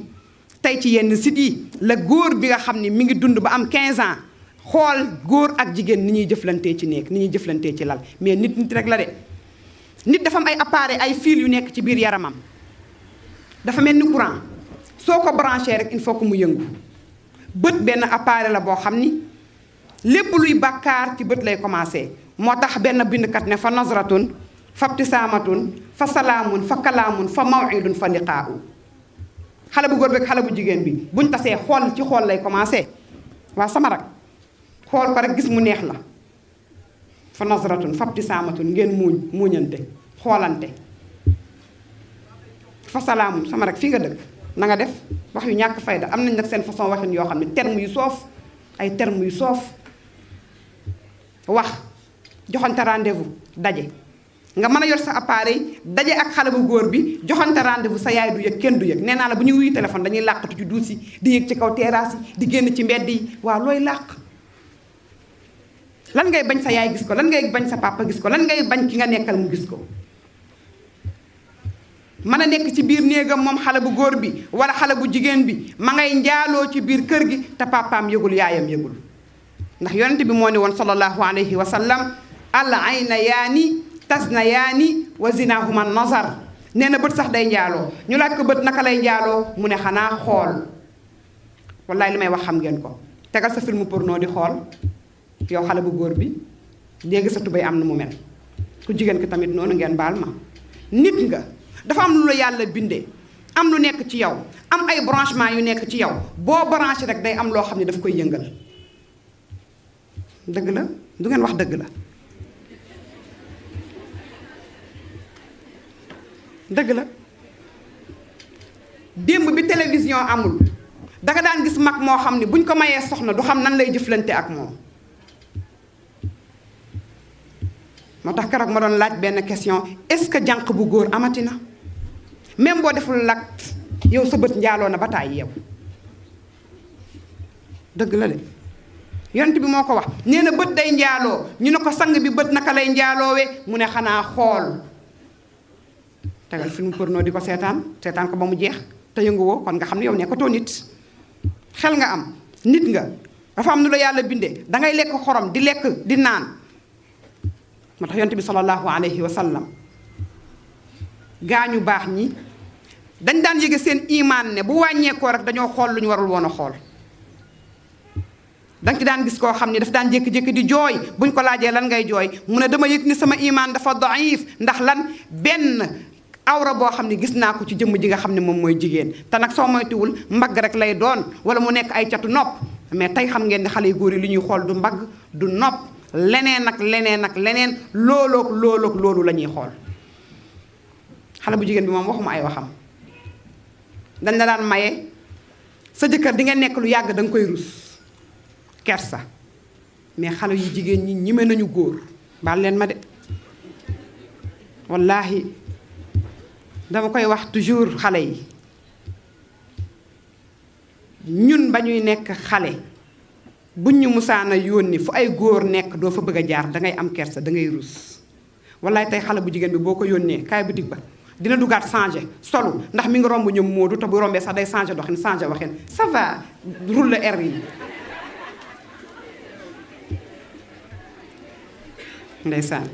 tey ci yenn site yi la góor bi nga xam ne mi ngi dund ba am 15 ans xool góor ak jigéen ni ñuy jëflantee ci néeg ni ñuy jëflantee ci lal mais nit rek la de nit dafa am ay appareil ay fil yu nekk ci biir yaramam dafa mel ni courant soo ko branché rek il faut que mu yëngu bët benn appareil la boo xam ni lépp luy bàkkaar ci bët lay commencé moo tax benn bindkat ne fa nazratun fa ibtisaamatun fa salaamun fa kalaamun fa mawidun fa liqaau xale bu góor bi ak xale bu jigéen bi buñ tasee xool ci xool lay commencé waa sama rak xool ko rek gis mu neex la fa nazratun fa ibtisaamatun ngeen muuñante xoolante fa salaamun sama rak fii nga dëkk na nga def wax yu ñàkk fayda am nañ nag seen façon waxin yoo xam ne terme yu soof ay terme yu soof wax joxante rendez-vous daje nga mën a yor sa appareil daje ak xale bu góor bi joxante rendez-vous sa yaay du yëg kenn du yëg nee naa la bu ñuy wuyu téléphone dañuy làqatu ci duus yi di yëg ci kaw terrasse yi di génn ci mbedd yi waaw looy làq lan ngay bañ sa yaay gis ko lan ngay bañ sa papa gis ko lan ngay bañ ki nga nekkal mu gis ko mën a nekk ci biir néegam moom xale bu góor bi wala xale bu jigéen bi ma ngay njaaloo ci biir kër gi te papaam yëgul yaayam yëgul ndax yonent bi moo ne woon sallallahu alayhi wa sallam al ayna yaani tasna yaani wa zinahuma nazar nee na bët sax day njaaloo ñu laaj ko bët naka lay njaaloo mu ne xanaa xool wallaay li may wax xam ngeen ko tegal sa film porno di xool yow xale bu góor bi léegi sa tubéy am na mu mel ku jigéen ki tamit noonu ngeen baal ma nit nga dafa am lu la yàlla bindee am lu nekk ci yow am ay branchement yu nekk ci yow boo branché rek day am loo xam ne daf koy yëngal dëgg la du ngeen wax dëgg la dëgg la démb bi télévision amul danga daan gis mag moo xam ne buñ ko mayee soxna du xam nan lay jëflante ak moom moo tax keroog ma doon laaj benn question, est-ce que jànq bu góor amati na même boo deful l'acte yow sa bët njaaloo na ba taay yow dëgg la de yonent bi moo ko wax nee na bët day njaaloo ñu ne ko sang bi bët naka lay njaaloowee mu ne xanaa xool tegal film porno di ko seetaan ko ba mu jeex te yënguwoo kon nga xam ne yow nekkatoo nit xel nga am nit nga dafa am nu la yàlla bindee dangay lekk xorom di lekk di naan moo tax yonent bi sallallahu alayhi wa sallam gaañu baax ñi dañ daan yëge seen imaan ne bu wàññeekoo rek dañoo xool lu ñu warul woon a xool danga ci daan gis koo xam ne daf daan jékki-jékki di jooy buñ ko laajee lan ngay jooy mu ne dama yëg ni sama imaan dafa daif ndax lan benn awra boo xam ne gis naa ko ci jëmm ji nga xam ne moom mooy jigéen te nag soo moytuwul mbagg rek lay doon wala mu nekk ay catu nopp mais tey xam ngeen ni xale yu góor yi li ñuy xool du mbagg du nopp leneen ak leneen ak leneen loolu la ñuy xool xale bu jigéen bi moom waxuma ay waxam dañ la daan maye sa jëkkër di nga nekk lu yàgg da nga koy rus kersa mais xale yu jigéen ñi ñime nañu góor baal leen ma de wallaahi dama koy wax toujours xale yi ñun ba ñuy nekk xale buñ ñu musaana yónni fu ay góor nekk doo fa bëgg a jaar dangay am kersa dangay rus wallaahi tey xale bu jigéen bi boo ko yónnee kaay bitig ba dina dugaat changé solu ndax mi ngi romb ñoom Moodu te bu rombee sax day changé doxin changé waxin ça va roule air yi ndeysaan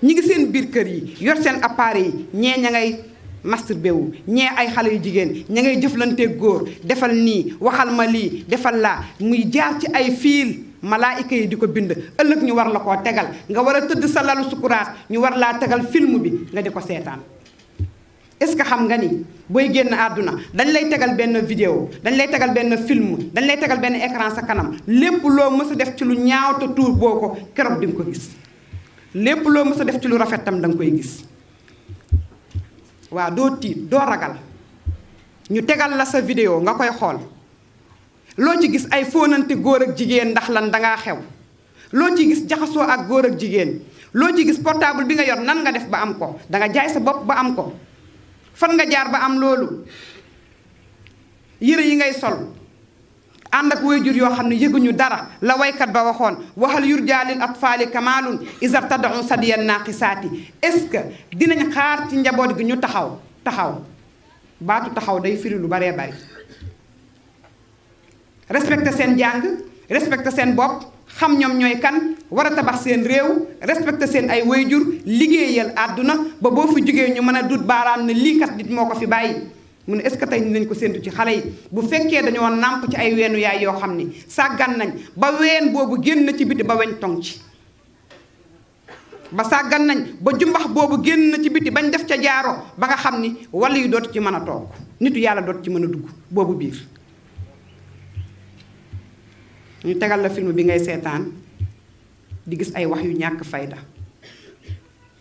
ñi ngi seen biir kër yi yor seen appareil yi ñee ña ngay masturbé wu ñee ay xale yu jigéen ña ngay jëflanteeg góor defal nii waxal ma lii defal laa muy jaar ci ay fiil malaayika yi di ko bind ëllëg ñu war la koo tegal nga war a tëdd sa lalu sukuraat ñu war laa tegal film bi nga di ko seetaan est-ce que xam nga ni booy génn àdduna dañ lay tegal benn vidéo dañ lay tegal benn film dañ lay tegal benn écran sa kanam lépp loo mës a def ci lu ñaaw te tuur boo ko keroog di nga ko gis lépp loo mës a def ci lu rafet tam da nga koy gis waaw doo tiit doo ragal ñu tegal la sa vidéo nga koy xool loo ci gis ay fóonante góor ak jigéen ndax lan dangaa xew loo ci gis jaxasoo ak góor ak jigéen loo ci gis portable bi nga yor nan nga def ba am ko danga jaay sa bopp ba am ko fan nga jaar ba am loolu yére yi ngay sol ànd ak waajur yoo xam ne yëguñu dara la waykat ba waxoon waxal yurjaalil atfaali kamaalun isar tadau sadiyan naaqisaati est-ce que dinañ xaar ci njaboot gi ñu taxaw baatu taxaw day firi lu baree bari respecté seen jàng respecté seen bopp xam ñoom ñooy kan war a tabax seen réew respecté seen ay waajur liggéeyal àdduna ba boo fi jógee ñu mën a dut baaraam ne lii kat nit moo ko fi bàyyi mu ne est-ce que tey ni nañ ko séntu ci xale yi bu fekkee dañoo nàmp ci ay weenu yaay yoo xam ni sàggan nañ ba ween boobu génn ci biti ba weñ tong ci ba sàggan nañ ba jumbax boobu génn na ci biti bañ def ca jaaro ba nga xam ni walla yu dootu ci mën a toog nitu yàlla dootu ci mën a dugg boobu biir ñu tegal la film bi ngay seetaan di gis ay wax yu ñàkk fayda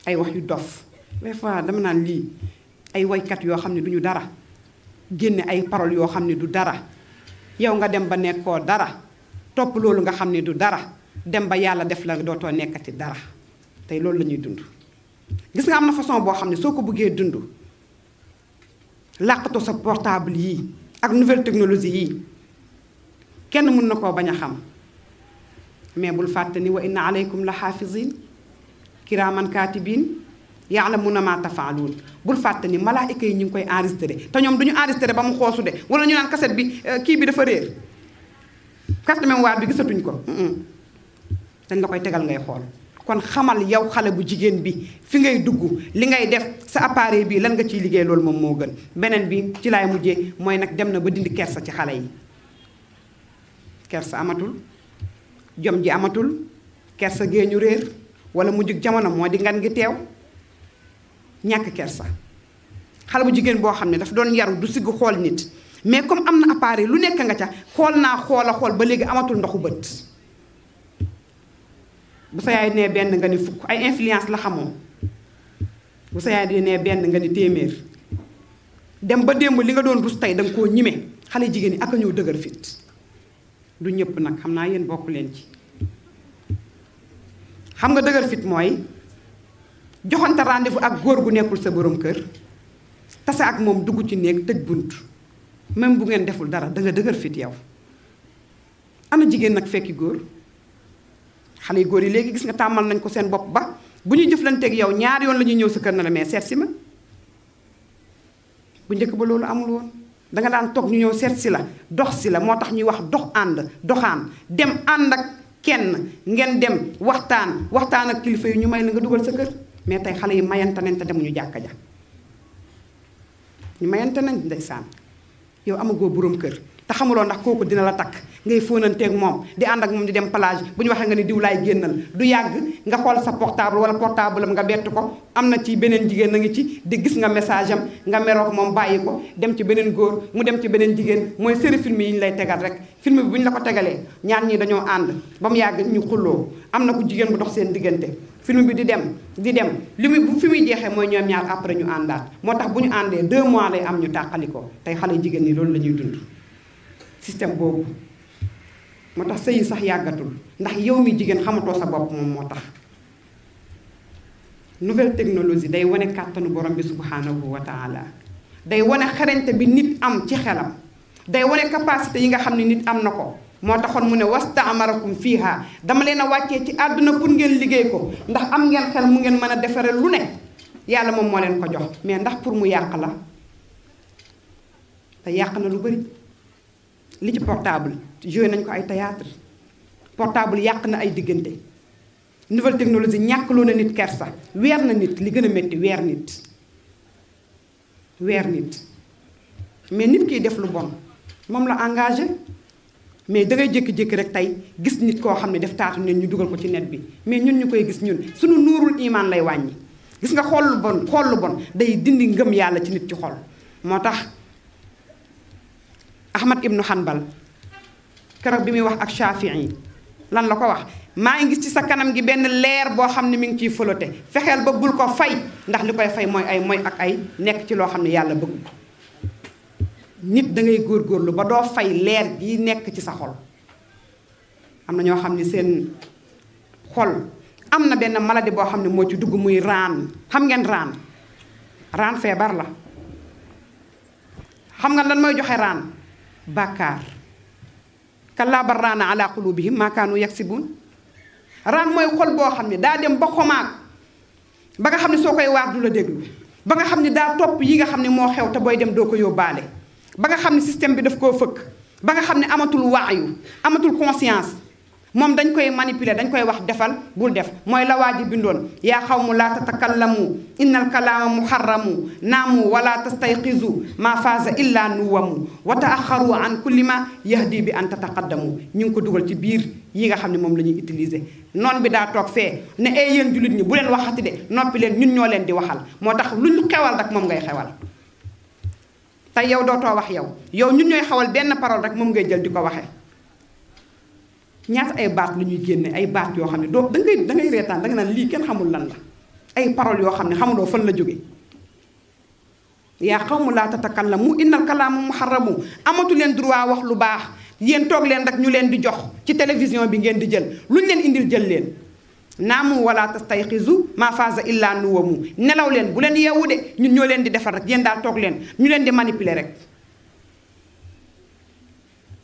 ay wax yu dof des fois dama naan lii ay woykat yoo xam ne duñu dara génne ay paroles yoo xam ne du dara yow nga dem ba nekkoo dara topp loolu nga xam ne du dara dem ba yàlla def la dootoo nekkati dara tey loolu la ñuy dund gis nga am na façon boo xam ne soo ko bëggee dund làqatoo sa portable yii ak nouvelle technologie yii kenn mën na koo bañ a xam mais bul fàtte ni wa inna aleykum la xaafizin kiraaman kaatibin ya'lamuna ma tafaaluun bul fàtte ni malaayika yi ñu ngi koy enregistré te ñoom du ñu enregistré ba mu xoosu de wala ñu naan cassette bi kii bi dafa réer carte mémoire bi gisatuñ ko dañ la koy tegal ngay xool kon xamal yow xale bu jigéen bi fi ngay dugg li ngay def sa appareil bi lan nga ciy liggéey loolu moom moo gën beneen bi ci laay mujjee mooy nag dem na ba dindi kersa ci xale yi kersa amatul jom ji amatul kersa gee ñu réer wala mujjug jamono moo di ngan gi teew ñàkk kersa xale bu jigéen boo xam ne daf doon yaru du sigg xool nit mais comme am na appareil lu nekk nga ca xool naa xool ba léegi amatul ndoxu bët bu sa yaay nee benn nga ni fukk ay influence la xamoo bu sa yaay nee benn nga ni téeméer dem ba démb li nga doon rus tey danga koo ñime xale jigéen yi ak a ñëw dëgër fit du ñëpp nag xam naa yéen bokk leen ci xam nga dëgër fit mooy joxante rendez-vous ak góor gu nekkul sa borom kër tase ak moom dugg ci néeg tëj bunt même bu ngeen deful dara da nga dëgër fit yow. ana jigéen nag fekki góor xale yu góor yi léegi gis nga tàmmal nañ ko seen bopp ba bu ñuy jëflanteeg yow ñaar yoon la ñuy ñëw sa kër na la mais seet si ma. bu njëkk ba loolu amul woon danga daan toog ñu ñëw seet si la dox si la moo tax ñuy wax dox ànd doxaan dem ànd ak kenn ngeen dem waxtaan ak kilifa yi ñu may la nga dugal sa kër. mais tey xale yi mayante nañ te demuñu jàkka ja ñu mayante nañ ndeysaan yow amagoo borom kër te xamuloo ndax kooku dina la takk ngay fóonanteeg moom di ànd ak moom di dem plage bu ñu waxee nga ni diw laay génnal du yàgg nga xool sa portable wala portable am nga bett ko am na ci beneen jigéen a ngi ci di gis nga message am nga meroo ko moom bàyyi ko dem ci beneen góor mu dem ci beneen jigéen mooy série film yi ñu lay tegal rek film bi bu ñu la ko tegalee ñaar ñii dañoo ànd ba mu yàgg ñu xulloo am na ku jigéen bu dox seen diggante film bi di dem li muy bu fi muy jeexee mooy ñoom ñaar après ñu àndaat moo tax bu ñu àndee 2 mois lay am ñu tàqalikoo tey xale jigéen ñi loolu la ñuy dund système boobu moo tax sëy yi sax yàggatul ndax yow mi jigéen xamatoo sa bopp moom moo tax nouvelle technologie day wane kàttanu borom bi subhanahu wa taala day wane xarañte bi nit am ci xelam day wane capacité yi nga xam ne nit am na ko moo taxoon mu ne wastaamarakum fiiha dama leen a wàccee ci àdduna pour ngeen liggéey ko ndax am ngeen xel mu ngeen mën a defare lu ne yàlla moom moo leen ko jox mais ndax pour mu yàq la te yàq na lu bari li ci portable joué nañ ko ay théâtre portable yàq na ay diggante nouvelle technologie ñàkkloo na nit kersa weer na nit li gën a métti weer nit mais nit kiy def lu bon moom la engagé mais dangay jékki-jékki rek tey gis nit koo xam ne def taatu neen ñu dugal ko ci net bi mais ñun ñu koy gis ñun suñu nuurul imaan lay wàññi gis nga xool lu bon day dindi ngëm yàlla ci nit ci xol moo tax Ahmad ibnu Hanbal keroog bi muy wax ak Shafii lan la ko wax maa ngi gis ci sa kanam gi benn leer boo xam ne mi ngi ciy folote fexeel ba bul ko fay ndax li koy fay mooy ay mooy ak ay nekk ci loo xam ne yàlla bëgg ko nit da ngay góorgóorlu ba doo fay leer gi nekk ci sa xol am na ñoo xam ne seen xol am na benn maladie boo xam ne moo ci dugg muy raan xam ngeen raan feebar la xam nga lan mooy joxe raan bàkkaar kallaa bal raana ala qulubihim maa kaanu yaksibuun raan mooy xol boo xam ne daa dem ba xomaag ba nga xam ne soo koy waar du la déglu ba nga xam ne daa topp yi nga xam ne moo xew te booy dem doo ko yóbbaale ba nga xam ne système bi daf koo fëkk ba nga xam ne amatul waayu amatul conscience moom dañ koy manipuler dañ koy wax defal bul def mooy la waa ji bindoon yaa xawmu laa tatakallamu innal kalaama muharramu naamu wala tastayqizu maa faaza illa nuwamu wa taaxaru an kulli ma yahdi bi an tataqaddamu ñu ngi ko dugal ci biir yi nga xam ne moom la ñuy utiliser noon bi daa toog fee ne ay yéen jullit ñi bu leen waxati de noppi leen ñun ñoo leen di waxal moo tax luñ xewal rek moom ngay xewal tey yow dootoo wax yow ñun ñooy xawal benn parole rek moom ngay jël di ko waxee ñaata ay baat lu ñuy génne ay baat yoo xam ne doo da ngay reetaan da nga naan lii kenn xamul lan la ay paroles yoo xam ne xamuloo fan la jóge yaa qawmu laa tatakallamu innal kalaama muharramu amatu leen droit wax lu baax yéen toog leen rek ñu leen di jox ci télévision bi ngeen di jël luñ leen indil jël leen naamu wala tastayqizu maa faaza illa nuwamu nelaw leen bu leen yeewu de ñun ñoo leen di defar rek yéen daal toog leen ñu leen di manipuler rek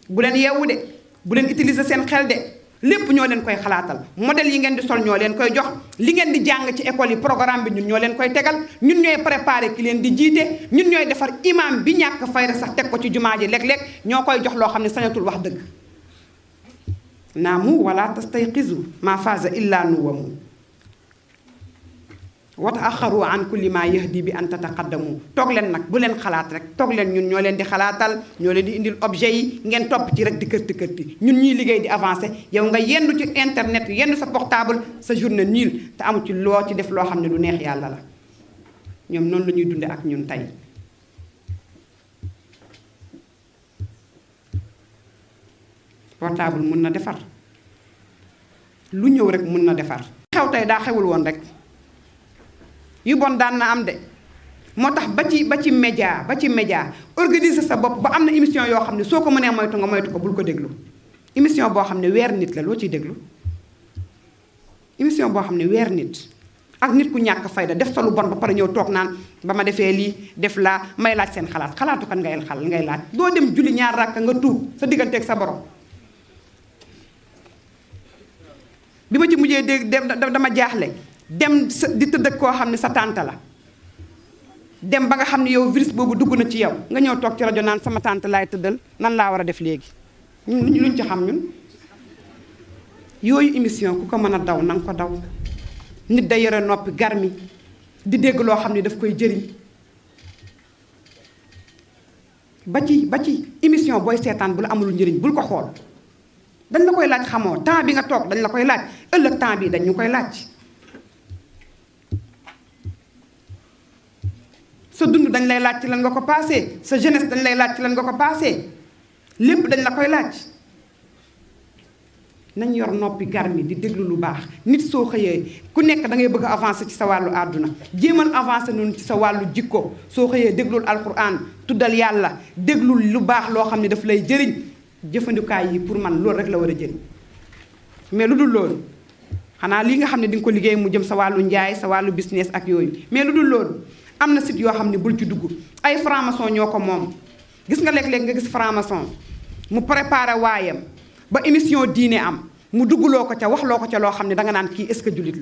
bu leen yeewu de bu leen utiliser seen xel de lépp ñoo leen koy xalaatal modèle yi ngeen di sol ñoo leen koy jox li ngeen di jàng ci école yi programme bi ñun ñoo leen koy tegal ñun ñooy préparer ki leen di jiite ñun ñooy defar imam bi ñàkk fayda sax teg ko ci jumaa ji léeg-léeg ñoo koy jox loo xam ne sañatul wax dëgg naamu wala tastayqizu maa faaza illa nuwamu wa taaxaru an kulli ma yahdi bi an tataqaddamu toog leen nag bu leen xalaat rek toog leen ñun ñoo leen di xalaatal ñoo leen di indil objet yi ngeen topp ci rek di kërti ñun ñuy liggéey di avancé yow nga yendu ci internet yendu sa portable sa journée nul te amu ci loo ci def loo xam ne lu neex yàlla la ñoom noonu la ñuy dunde ak ñun tey portable mun na defar lu ñëw rek mun na defar xew tey daa xewul woon rek yu bon daan na am de moo tax ba ci média organiser sa bopp ba am na émission yoo xam ne soo ko mënee moytu nga moytu ko bul ko déglu émission boo xam ne weer nit la loo ciy déglu émission boo xam ne weer nit ak nit ku ñàkk fayda def sa lu bon ba pare ñëw toog naan ba ma defee lii def laa may laaj seen xalaat xalaatu kan ngay laaj doo dem julli ñaar rakka nga tuub sa digganteeg sa borom. bi ma ci mujjee dégg dama jaaxle dem di tëdd ak koo xam ne sa tante la dem ba nga xam ne yow virus boobu dugg na ci yow nga ñëw toog ci rajo naan sama tante laay tëddal nan laa war a def léegi luñ ci xam ñun. yooyu émission ku ko mën a daw na nga ko daw nit day yore noppi garmi di dégg loo xam ne daf koy jëriñ ba ci émission booy seetaan bu la amul njëriñ bul ko xool dañ la koy laaj xamoo temps bi nga toog dañ la koy laaj ëllëg temps bi dañ ñu koy laaj sa dund dañ lay laaj ci lan nga ko passé sa jeunesse dañ lay laaj ci lan nga ko passé lépp dañ la koy laaj nañ yor noppi garmi di déglu lu baax nit soo xëyee ku nekk da ngay bëgg a avancer ci sa wàllu àdduna jéemal avancer noonu ci sa wàllu jikko soo xëyee déglul alquran tuddal yàlla déglul lu baax loo xam ne daf lay jëriñ jëfandikaay yi pour man loolu rek la war a jëriñ mais lu dul loolu xanaa lii nga xam ne di nga ko liggéey mu jëm sa wàllu njaay sa wàllu business ak yooyu mais lu dul loolu am na site yoo xam ne bul ci dugg ay franc-maçon ñoo ko moom gis nga léeg-léeg nga gis franc-maçon mu préparé waayam ba émission diine am mu dugguloo ko ca waxloo ko ca loo xam ne danga naan kii est-ce que jullit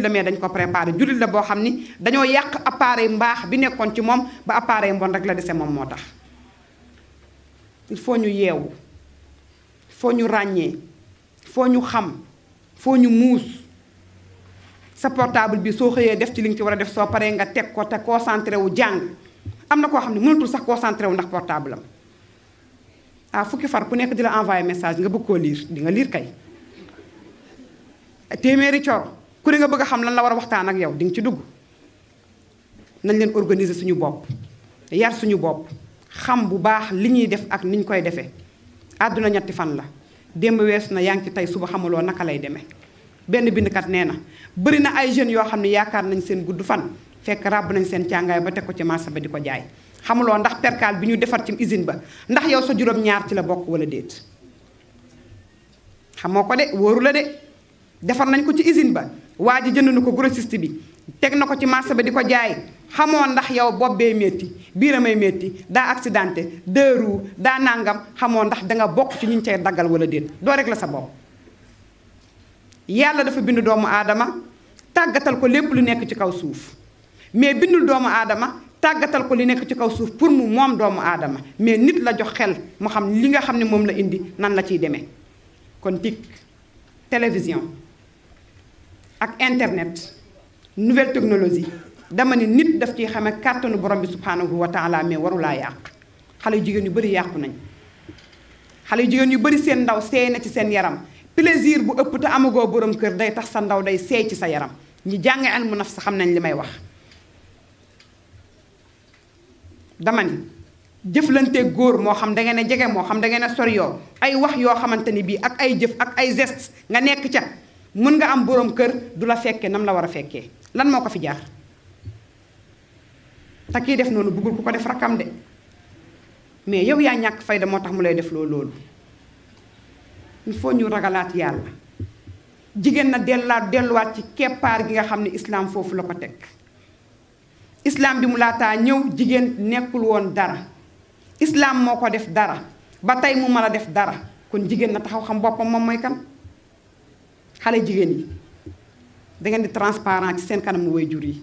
la mais dañ ko préparé jullit la boo xam ni dañoo yàq appareil mbaax bi nekkoon ci moom ba appareil mbon rek la dese moom moo tax il faut ñu yeewu foo ñu ràññee foo ñu xam foo ñu muus sa portable bi soo xëyee def ci li nga ci war a def soo paree nga teg ko te concentré wu jàng am na koo xam ne mënatul sax concentré wu ndax portable am fukki far ku nekk di la envoyé message nga bëgg koo liir di nga liir kay téeméeri coor ku ne nga bëgg a xam lan la war a waxtaan ak yow di nga ci dugg nañ leen organiser suñu bopp yar suñu bopp xam bu baax li ñuy def ak ni ñu koy defee àdduna ñetti fan la démb weesu na yaa ngi ci tey suba xamuloo naka lay demee benn bindkat nee na bëri na ay jeunes yoo xam ne yaakaar nañ seen gudd fan fekk ràbb nañ seen càngaay ba teg ko ci marché ba di ko jaay xamuloo ndax perkaal bi ñu defar ci usine ba ndax yow sa juróom-ñaar ci la bokk wala déet xamoo ko de wóoru la de defar nañ ko ci usine ba waa ji jënd na ko grossiste bi teg na ko ci marché ba di ko jaay xamoo ndax yow bopp bee métti biiramay métti daa accidenté deux roues daa nangam xamoo ndax danga bokk ci ñu cay daggal wala déet doo rek la sa bopp yàlla dafa bind doomu aadama tàggatal ko lépp lu nekk ci kaw suuf mais bindul doomu aadama tàggatal ko li nekk ci kaw suuf pour mu moom doomu aadama mais nit la jox xel mu xam li nga xam ne moom la indi nan la ciy demee kon TIC télévision ak internet nouvelle technologie dama ne nit daf ciy xamee kàttanu borom bi subhanahu wa taala mais warulaa yàq xale yu jigéen yu bëri yàqu nañ xale yu jigéen yu bëri seen ndaw seey na ci seen yaram plaisir bu ëpp te amagoo borom kër day tax sa ndaw day seey ci sa yaram ñi jàng ilmu nafs xam nañ li may wax dama ni jëflanteeg góor moo xam da ngeen a jege moo xam da ngeen a sori yoo ay wax yoo xamante ni bii ak ay jëf ak ay gestes nga nekk ca mën nga am borom kër du la fekkee nam la war a fekkee lan moo ko fi jaar te kii def noonu bëggul ku ko def rakkam de mais yow yaa ñàkk fayda moo tax mu lay def loolu il faut ñu ragalaat yàlla jigéen na delluwaat ci keppaar gi nga xam ne islam foofu la ko teg islam bi mu laataa ñëw jigéen nekkul woon dara islam moo ko def dara ba tey mu mën a def dara kon jigéen na taxaw xam boppam moom mooy kan xale jigéen yi da ngeen di transparent ci seen kanamu waajur yi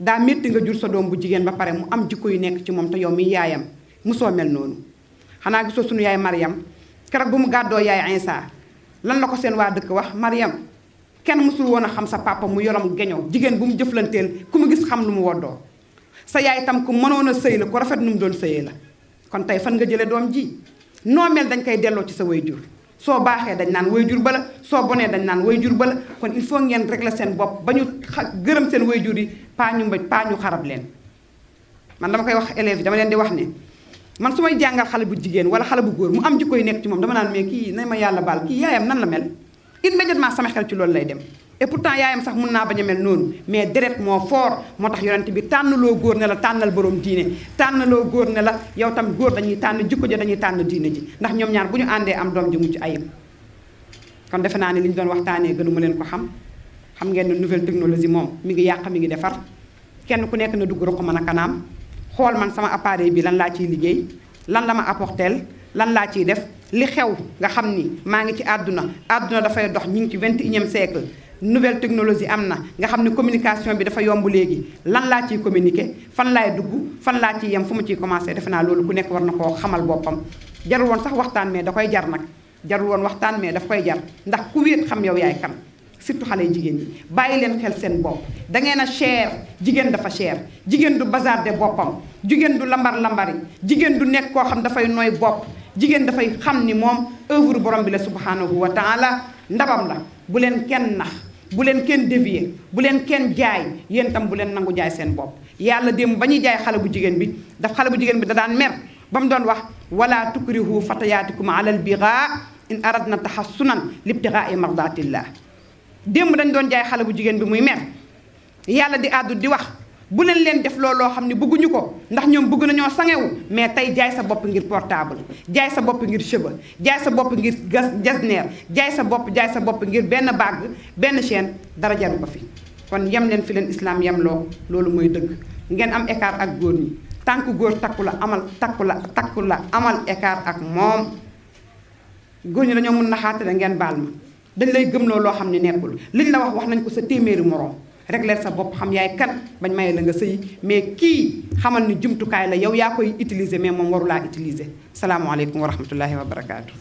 daa métti nga jur sa doom bu jigéen ba pare mu am jikko yu nekk ci moom te yow mi yaayam musoo mel noonu xanaa gisoo sunu yaay Mariam keroog bu mu gàddoo yaay Insa lan la ko seen waa dëkk wax Mariam kenn mësul woon a xam sa papa mu yorom geñoo jigéen bu mu jëflanteel ku mu gis xam lu mu woddoo sa yaay tam ku mënoon a sëy la ku rafet nu mu doon sëyee la kon tey fan nga jële doom ji noo mel dañ koy delloo ci sa waajur soo baaxee dañ naan waajur ba la soo bonee dañ naan waajur ba la kon il faut ngeen régler seen bopp ba ñu gërëm seen waajur yi paa ñu xarab leen man dama koy wax élèves yi dama leen di wax ne man su may jàngal xale bu jigéen wala xale bu góor mu am jikko yu nekk ci moom dama naan mais kii nañ ma yàlla baal kii yaayam nan la mel immédiatement sama xel ci loolu lay dem et pourtant yaayam sax mun naa bañ a mel noonu mais deret moo fort moo tax yonent bi tànnaloo góor ne la tànnal borom diine tànnaloo góor ne la yow tam góor dañuy tànn jikko ja dañuy tànn diine ji ndax ñoom ñaar bu ñu àndee am doom ji mucc ayib kon defe naa ne li ñu doon waxtaanee gënuma leen ko xam ngeen ne nouvelle technologie moom mi ngi yàq mi ngi defar kenn ku nekk na dugg rek mën a kanaam xool man sama appareil bi lan laa ciy liggéey lan la ma apporteel lan laa ciy def li xew nga xam ni maa ngi ci àdduna dafay dox ñu ngi ci 21e siècle nouvelle technologie am na nga xam ne communication bi dafa yomb léegi lan laa ciy communiquer fan laay dugg fan laa ciy yem fu mu ciy commencé defe naa loolu ku nekk war na koo xamal boppam jarul woon sax waxtaan mais da koy jar nag jarul woon waxtaan mais daf koy jar ndax ku wéet xam yow yaay kan surtout xale yu jigéen ñi bàyyi leen xel seen bopp da ngeen a cher jigéen dafa cher jigéen du bazarde boppam jigéen du lambar-lambari jigéen du nekk koo xam dafay nooy bopp jigéen dafay xam ni moom œuvre borom bi la subhanahu wa taala ndabam la bu leen kenn nax bu leen kenn dévier bu leen kenn jaay yéen tam bu leen nangu jaay seen bopp yàlla démb ba ñuy jaay xale bu jigéen bi daf xale bu jigéen bi da daan mer ba mu doon wax wala tukrihu fatayaatikum alal bigaa in aradna tahassunan libtigaa mardatillah démb dañ doon jaay xale bu jigéen bi muy mer yàlla di àddu di wax bu leen def looloo xam ne bëgguñu ko ndax ñoom bëgg nañoo sangewu mais tey jaay sa bopp ngir portable jaay sa bopp ngir cheveux jaay sa bopp ngir jasneer jaay sa bopp ngir benn bague benn chaîne dara jaru ko fi kon yem leen fi leen islam yem loo loolu mooy dëgg ngeen am écart ak góor ñi tànk góor takku la amal écart ak moom góor ñi dañoo mën naxaate da ngeen baal ma dañ lay gëmloo loo xam ne nekkul liñ la wax nañ ko sa téeméeri moroom régler sa bopp xam yaay kan bañ maye la nga sëy mais kii xamal ni jumtukaay la yow yaa koy utiliser mais moom warulaa utiliser salaamualeykum wa rahmatullahi wa barakaatu.